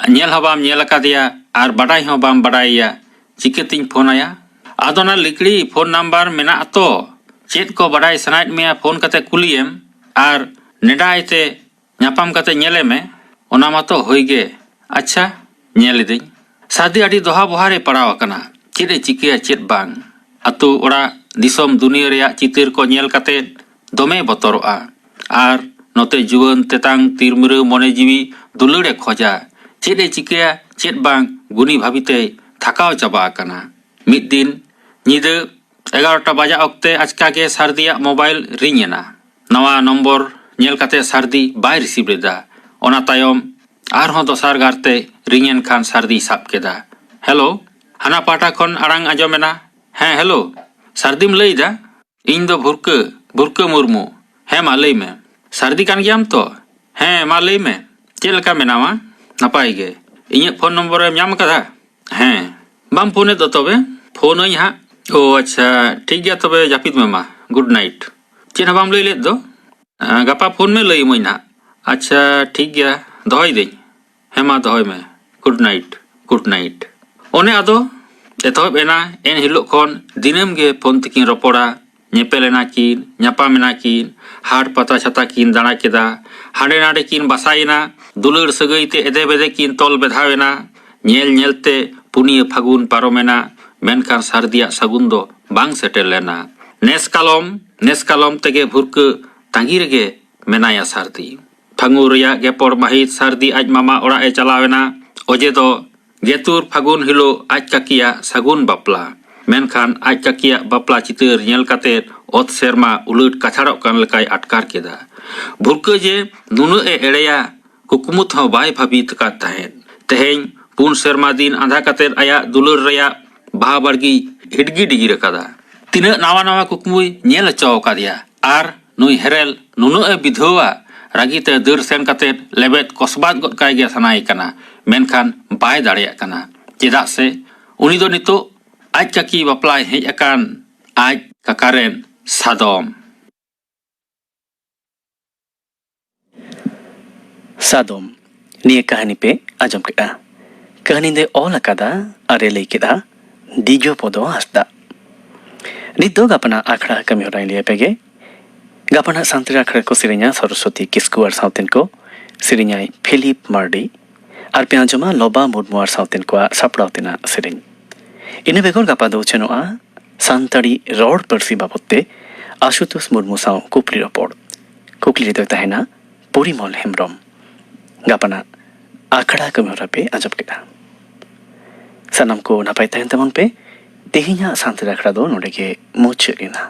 ᱧᱮᱞ ᱦᱚᱸ ᱵᱟᱢ ᱧᱮᱞ ᱟᱠᱟᱫᱮᱭᱟ ᱟᱨ ᱵᱟᱰᱟᱭ ᱦᱚᱸ ᱵᱟᱢ ᱵᱟᱰᱟᱭᱮᱭᱟ, ᱪᱤᱠᱟᱹᱛᱤᱧ ᱯᱷᱳᱱ ᱟᱭᱟ?" "ᱟᱫᱚ ᱱᱟ ᱞᱤᱠᱲᱤ, ᱯᱷᱳᱱ ᱱᱟᱢᱵᱟᱨ ᱢᱮᱱᱟᱜ ᱟᱛᱚ, ᱪᱮᱫ ᱠᱚ ᱵᱟᱰᱟᱭ ᱥᱟᱱᱟᱭᱮᱫ ᱢᱮᱭᱟ ᱯᱷᱳᱱ ᱠᱟᱛᱮ ᱠᱩᱞᱤᱭᱮᱢ ᱟᱨ ᱱᱮᱰᱟᱭ ᱛᱮ ᱧᱟᱯᱟᱢ ᱠᱟᱛᱮ ᱧᱮᱞᱮ ᱢᱮ, ᱚᱱᱟ ᱢᱟᱛᱚ ᱦᱩᱭ ᱜᱮ᱾ ᱟᱪᱪᱷᱟ, ᱧᱮᱞ ᱤᱫᱟᱹᱧ᱾" ᱥᱟᱹᱨᱫᱤ ᱟᱹᱰᱤ ᱫᱚᱦᱟ ᱵᱚᱦᱟ ᱨᱮ ᱯᱟᱲᱟᱣ ᱟᱠᱟᱱᱟ᱾ ᱪᱮᱫ ᱮ ᱪᱤᱠᱟᱹᱭᱟ ᱪᱮᱫ ᱵᱟᱝ? ᱟᱛᱳ ᱚᱲᱟᱜ ᱫᱤᱥᱚᱢ ᱫᱩᱱᱤᱭᱟᱹ ᱨᱮᱭᱟᱜ ᱪᱤᱛᱟᱹᱨ ᱠᱚ ᱧᱮᱞ ᱠᱟᱛᱮ ᱫᱚᱢᱮ ᱵᱚᱛᱚᱨᱚᱜᱼᱟ᱾ ᱟᱨ ᱱᱚᱛᱮ ᱡᱩᱣᱟᱹᱱ ᱛᱮᱛᱟᱝ ᱛᱤᱨᱢᱤᱨᱟᱹ ᱢᱚᱱᱮ ᱡᱤᱣᱤ ᱫᱩᱞᱟᱹᱲ ᱮ ᱠᱷᱚᱡᱟ᱾ ᱪᱮᱫ ᱮ ᱪᱤᱠᱟᱹᱭᱟ ᱪᱮᱫ ᱵᱟᱝ ᱜᱩᱱᱤ ᱵᱷᱟᱹᱵᱤ ᱛᱮᱭ ᱛᱷᱟᱠᱟᱣ ᱪᱟᱵᱟ ᱟᱠᱟᱱᱟ᱾ ᱢᱤᱫ ᱫᱤᱱ ᱧᱤᱫᱟᱹ ᱮᱜᱟᱨᱚᱴᱟ ᱵᱟᱡᱟᱜ ᱚᱠᱛᱮ ᱟᱪᱠᱟ ᱜᱮ ᱥᱟᱹᱨᱫᱤᱭᱟᱜ ᱢᱳᱵᱟᱭᱤᱞ ᱨᱤᱝ ᱮᱱᱟ᱾ ᱱᱟᱣᱟ ᱱᱚᱢᱵᱚᱨ ᱧᱮᱞ ᱠᱟᱛᱮ ᱥᱟᱹᱨᱫᱤ ᱵᱟᱭ ᱨᱤᱥᱤᱵᱷ ᱞᱮᱫᱟ᱾ ᱚᱱᱟ ᱛᱟᱭᱚᱢ ᱟᱨᱦᱚᱸ ᱫᱚᱥᱟᱨ ᱜᱟᱨᱛᱮ ᱨᱤᱝ ᱮᱱ ᱠᱷᱟᱱ ᱥᱟᱹᱨᱫᱤᱭ ᱥᱟᱵ ᱠᱮᱫᱟ᱾ "ᱦᱮᱞᱳ?" ᱦᱟᱱᱟ ᱯᱟᱦᱴᱟ ᱠᱷᱚᱱ ᱟᱲᱟᱝ ᱟᱸᱡᱚᱢ ᱮᱱᱟ᱾ "ᱦᱮᱸ, ᱦᱮᱞᱳ, ᱥᱟᱹᱨᱫᱤᱢ ᱞᱟᱹᱭ ᱮᱫᱟ?" ᱤᱧ ᱫᱚ ᱵᱷᱩᱨᱠᱟᱹ, ᱵᱷᱩᱨᱠᱟᱹ ᱢᱩᱨᱢᱩ᱾ ᱦᱮᱸ, ᱢᱟ ᱞᱟᱹᱭ ᱢᱮ᱾ ᱥᱟᱹᱨᱫᱤ ᱠᱟᱱ ᱜᱮᱭᱟᱢ ᱛᱚ? ᱦᱮᱸ, ᱢᱟ ᱞᱟᱹᱭ ᱢᱮ᱾ ᱪᱮᱫ ᱞᱮᱠᱟ ᱢᱮᱱᱟᱢᱟ? ᱱᱟᱯᱟᱭ ᱜᱮ᱾ ᱤᱧᱟᱹᱜ ᱯᱷᱳᱱ ᱱᱚᱢᱵᱚᱨᱮᱢ ᱧᱟᱢ ᱟᱠᱟᱫᱟ? ᱦᱮᱸ᱾ ᱵᱟᱢ ᱯᱷᱳᱱᱮᱫ ᱫᱚ ᱛᱚᱵᱮ? ᱯᱷᱳᱱᱟᱹᱧ ᱦᱟᱸᱜ᱾ ᱳ ᱟᱪᱪᱷᱟ, ᱴᱷᱤᱠ ᱜᱮᱭᱟ ᱛᱚᱵᱮ, ᱡᱟᱹᱯᱤᱫ ᱢᱮ ᱢᱟ᱾ Good night. ᱪᱮᱫ ᱦᱚᱸ ᱵᱟᱢ ᱞᱟᱹᱭ ᱞᱮᱫ ᱫᱚ? ᱟᱸ, ᱜᱟᱯᱟ ᱯᱷᱳᱱ ᱢᱮ, ᱞᱟᱹᱭ ᱟᱹᱢᱟᱹᱧ ᱱᱟᱦᱟᱜ᱾ ᱟᱪᱪᱷᱟ, ᱴᱷᱤᱠ ᱜᱮᱭᱟ, ᱫᱚᱦᱚᱭᱫᱟᱹᱧ᱾ ᱦᱮᱸ ᱢᱟ, ᱫᱚᱦᱚᱭ ᱢᱮ᱾ Good night, good night. ᱚᱱᱮ ᱟᱫᱚ ᱮᱛᱚᱦᱚᱵ ᱮᱱᱟ᱾ ᱮᱱ ᱦᱤᱞᱳᱜ ᱠᱷᱚᱱ ᱫᱤᱱᱟᱹᱢ ᱜᱮ ᱯᱷᱳᱱ ᱛᱮᱠᱤᱱ ᱨᱚᱯᱚᱲᱟ, ᱧᱮᱯᱮᱞ ᱮᱱᱟ ᱠᱤᱱ, ᱧᱟᱯᱟᱢ ᱮᱱᱟ ᱠᱤᱱ, ᱦᱟᱴ ᱯᱟᱛᱟ ᱪᱷᱟᱛᱟ ᱠᱤᱱ ᱫᱟᱬᱟ ᱠᱮᱫᱟ, ᱦᱟᱸᱰᱮ ᱱᱟᱰᱮ ᱠᱤᱱ ᱵᱟᱥᱟᱭᱮᱱᱟ, ᱫᱩᱞᱟᱹᱲ ᱥᱟᱹᱜᱟᱹᱭ ᱛᱮ ᱮᱫᱮ ᱵᱮᱫᱮ ᱠᱤᱱ ᱛᱚᱞ ᱵᱮᱫᱷᱟᱣ ᱮᱱᱟ᱾ ᱧᱮᱞ ᱧᱮᱞ ᱛᱮ ᱯᱩᱱᱤᱭᱟᱹ ᱯᱷᱟᱹᱜᱩᱱ ᱯᱟᱨᱚᱢᱮᱱᱟ, ᱢᱮᱱᱠᱷᱟᱱ ᱥᱟᱹᱨᱫᱤᱭᱟᱜ ᱥᱟᱹᱜᱩᱱ ᱫᱚ ᱵᱟᱝ ᱥᱮᱴᱮᱨ ᱞᱮᱱᱟ᱾ ᱱᱮᱥ ᱠᱟᱞᱚᱢ, ᱱᱮᱥ ᱠᱟᱞᱚᱢ ᱛᱮᱜᱮ ᱵᱷᱩᱨᱠᱟᱹ ᱛᱟᱺᱜᱤ ᱨᱮᱜᱮ ᱢᱮᱱᱟᱭᱟ ᱥᱟᱹᱨᱫᱤ᱾ ᱯᱷᱟᱹᱜᱩᱱ ᱨᱮᱭᱟᱜ ᱜᱮᱯᱚᱲ ᱢᱟᱹᱦᱤᱛ ᱥᱟᱹᱨᱫᱤ ᱟᱡ ᱢᱟᱢᱟ ᱚᱲᱟᱜ ᱮ ᱪᱟᱞᱟᱣ ᱮᱱᱟ᱾ ᱚᱡᱮ ᱫᱚ ᱜᱮᱛᱩᱨ ᱯᱷᱟᱹᱜᱩᱱ ᱦᱤᱞᱳᱜ ᱟᱡ ᱠᱟᱹᱠᱤᱭᱟᱜ ᱥᱟᱹᱜᱩᱱ ᱵᱟᱯᱞᱟ᱾ ᱢᱮᱱᱠᱷᱟᱱ ᱟᱡ ᱠᱟᱹᱠᱤᱭᱟᱜ ᱵᱟᱯᱞᱟ ᱪᱤᱛᱟᱹᱨ ᱧᱮᱞ ᱠᱟᱛᱮ ᱚᱛ ᱥᱮᱨᱢᱟ ᱩᱞᱟᱹᱴ ᱠᱟᱪᱷᱟᱲᱚᱜ ᱠᱟᱱ ᱞᱮᱠᱟᱭ ᱟᱴᱠᱟᱨ ᱠᱮᱫᱟ᱾ ᱵᱷᱩᱨᱠᱟᱹ ᱡᱮ ᱱᱩᱱᱟᱹᱜ ᱮ ᱮᱲᱮᱭᱟ, ᱠᱩᱠᱢᱩ ᱛᱮᱦᱚᱸ ᱵᱟᱭ ᱵᱷᱟᱹᱵᱤᱛ ᱟᱠᱟᱫ ᱛᱟᱦᱮᱸᱫ᱾ ᱛᱮᱦᱮᱧ ᱯᱩᱱ ᱥᱮᱨᱢᱟ ᱫᱤᱱ ᱟᱸᱫᱷᱟ ᱠᱟᱛᱮᱫ ᱟᱭᱟᱜ ᱫᱩᱞᱟᱹᱲ ᱨᱮᱭᱟᱜ ᱵᱟᱦᱟ ᱵᱟᱲᱜᱤ ᱦᱤᱰᱜᱤ ᱰᱤᱜᱤᱨ ᱟᱠᱟᱫᱟ᱾ ᱛᱤᱱᱟᱹᱜ ᱱᱟᱣᱟ ᱱᱟᱣᱟ ᱠᱩᱠᱢᱩᱭ ᱧᱮᱞ ᱦᱚᱪᱚ ᱟᱠᱟᱫᱮᱭᱟ ᱟᱨ ᱱᱩᱭ ᱦᱮᱨᱮᱞ ᱱᱩᱱᱟᱹᱜ ᱮ ᱵᱤᱫᱷᱟᱹᱣᱟ, ᱨᱟᱹᱜᱤ ᱛᱮ ᱫᱟᱹᱲ ᱥᱮᱱ ᱠᱟᱛᱮᱫ ᱞᱮᱵᱮᱫ ᱠᱚᱥᱵᱟᱫ ᱜᱚᱫ ᱠᱟᱭ ᱜᱮ ᱥᱟᱱᱟᱭᱮ ᱠᱟᱱᱟ, ᱢᱮᱱᱠᱷᱟᱱ ᱵᱟᱭ ᱫᱟᱲᱮᱭᱟᱜ ᱠᱟᱱᱟ᱾ ᱪᱮᱫᱟᱜ ᱥᱮ ᱩᱱᱤ ᱫᱚ ᱱᱤᱛᱚᱜ ᱟᱡ ᱠᱟᱹᱠᱤ ᱵᱟᱯᱞᱟᱭ ᱦᱮᱡ ᱟᱠᱟᱱ ᱟᱡ ᱠᱟᱠᱟ ᱨᱮᱱ ᱥᱟᱫᱚᱢ᱾ ᱥᱟᱫᱚᱢ, ᱱᱤᱭᱟᱹ ᱠᱟᱹᱦᱱᱤ ᱯᱮ ᱟᱸᱡᱚᱢ ᱠᱮᱫᱼᱟ᱾ ᱠᱟᱹᱦᱱᱤ ᱫᱚᱭ ᱚᱞ ᱟᱠᱟᱫᱟ ᱟᱨ ᱮ ᱞᱟᱹᱭ ᱠᱮᱫᱼᱟ ᱫᱤᱡᱚᱯᱚᱫᱚ ᱦᱟᱸᱥᱫᱟ᱾ ᱱᱤᱛ ᱫᱚ ᱜᱟᱯᱟᱱᱟᱜ ᱟᱠᱷᱲᱟ ᱠᱟᱹᱢᱤ ᱦᱚᱨᱟᱧ ᱞᱟᱹᱭ ᱟᱯᱮ ᱜᱮ᱾ ᱜᱟᱯᱟᱱᱟᱜ ᱥᱟᱱᱛᱟᱲᱤ ᱟᱠᱷᱲᱟ ᱠᱚ ᱥᱮᱨᱮᱧᱟ ᱥᱚᱨᱚᱥᱚᱛᱤ ᱠᱤᱥᱠᱩ ᱟᱨ ᱥᱟᱶᱛᱮᱱ ᱠᱚ, ᱥᱮᱨᱮᱧᱟᱭ ᱯᱷᱤᱞᱤᱯ ᱢᱟᱨᱰᱤ᱾ ᱟᱨ ᱯᱮ ᱟᱸᱡᱚᱢᱟ ᱞᱚᱵᱟ ᱢᱩᱨᱢᱩ ᱟᱨ ᱥᱟᱶᱛᱮᱱ ᱠᱚᱣᱟᱜ ᱥᱟᱯᱲᱟᱣ ᱛᱮᱱᱟᱜ ᱥᱮᱨᱮᱧ᱾ ᱤᱱᱟᱹ ᱵᱮᱜᱚᱨ ᱜᱟᱯᱟ ᱫᱚ ᱩᱪᱷᱟᱹᱱᱚᱜᱼᱟ ᱥᱟᱱᱛᱟᱲᱤ ᱨᱚᱲ ᱯᱟᱹᱨᱥᱤ ᱵᱟᱵᱚᱫ ᱛᱮ ᱟᱥᱩᱛᱳᱥ ᱢᱩᱨᱢᱩ ᱥᱟᱶ ᱠᱩᱠᱞᱤ ᱨᱚᱯᱚᱲ᱾ ᱠᱩᱠᱞᱤ ᱨᱮᱫᱚᱭ ᱛᱟᱦᱮᱱᱟ ᱯᱚᱨᱤᱢᱚᱞ ᱦᱮᱢᱵᱨᱚᱢ᱾ ᱜᱟᱯᱟᱱᱟᱜ ᱟᱠᱷᱲᱟ ᱠᱟᱹᱢᱤ ᱦᱚᱨᱟ ᱯᱮ ᱟᱸᱡᱚᱢ ᱠᱮᱫᱟ᱾ ᱥᱟᱱᱟᱢ ᱠᱚ ᱱᱟᱯᱟᱭ ᱛᱟᱦᱮᱱ ᱛᱟᱵᱚᱱ ᱯᱮ᱾ ᱛᱮᱦᱮᱧᱟᱜ ᱥᱟᱱᱛᱟᱲ ᱟᱠᱷᱲᱟ ᱫᱚ ᱱᱚᱰᱮ ᱜᱮ ᱢᱩᱪᱟᱹᱫ ᱮᱱᱟ᱾